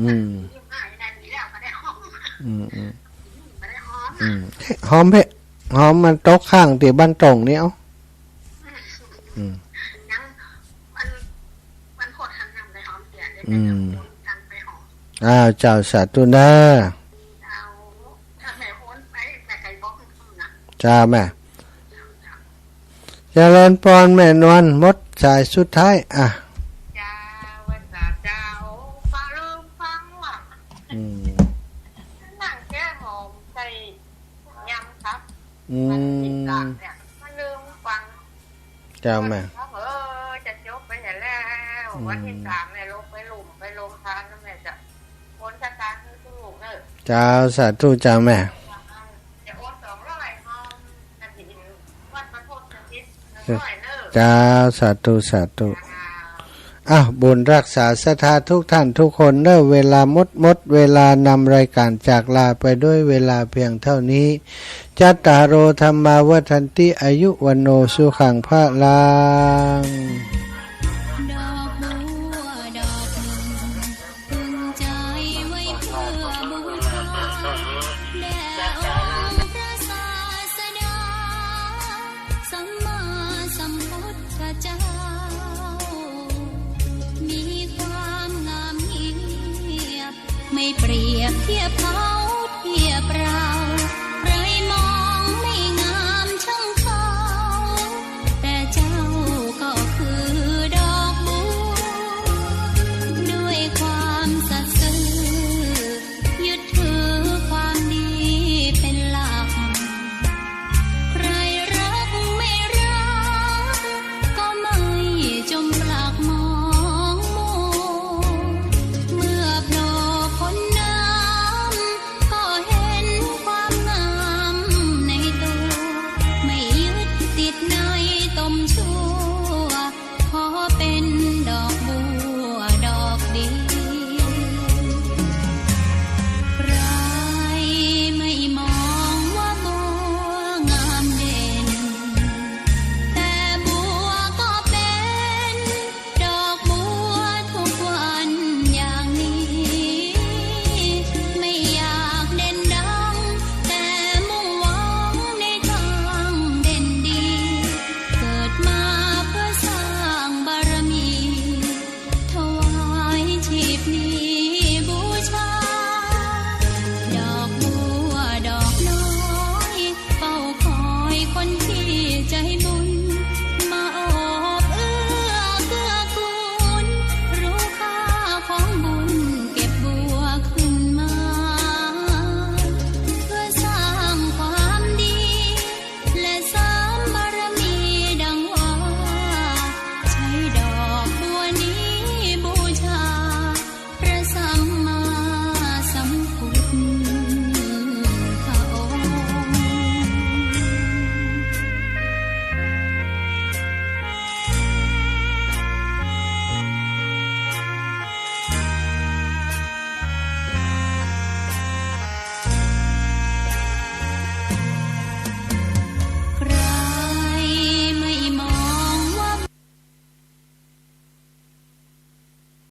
อืม อืม อืม อืม หอมเพ่ หอมมันตกค้างตี้บ้านต๋องนี่ เอ้า อืม อืม อ้าว เจ้า สาธุเน้อ เจ้าแม่ เจริญปอนแม่นวล หมดสายสุดท้าย อ่ะ เจ้า ว่าสาเจ้า ฟังลืมฟังว่ะ อืม นั่งแก้หอมใส่ยำครับ อืม วันที่สามเนี่ย มันลืมฟัง เจ้าแม่ เออ จะจบไปแล้ว อืม วันที่สามเนี่ย ลงไปหลุม ไปลงทานนะแม่ จะโอนสตางค์หื้อลูกเน้อ เจ้า สาธุ เจ้าแม่ จะโอนสองร้อย หอมกฐินวัดบรรพตอาทิตย์ หนึ่งร้อยเน้อ เจ้า สาธุ สาธุ เจ้า อ่ะ บุญฮักษาศรัทธาทุกท่านทุกคนเน้อ เวลาหมด หมดเวลานำรายก๋านจากลาไปด้วยเวลาเพียงเท่านี้ จัตตาโร ธัมมา วัฑฒันติ อายุ วัณโณ สุขัง พะลัง ดอกบัวดอกหนึ่ง ตึงใจไว้เพื่อบูชา แด่องค์พระศาสดา สัมมาสัมพุทธเจ้า มีความงามเงียบ ไม่เปรียบเทียบเท่า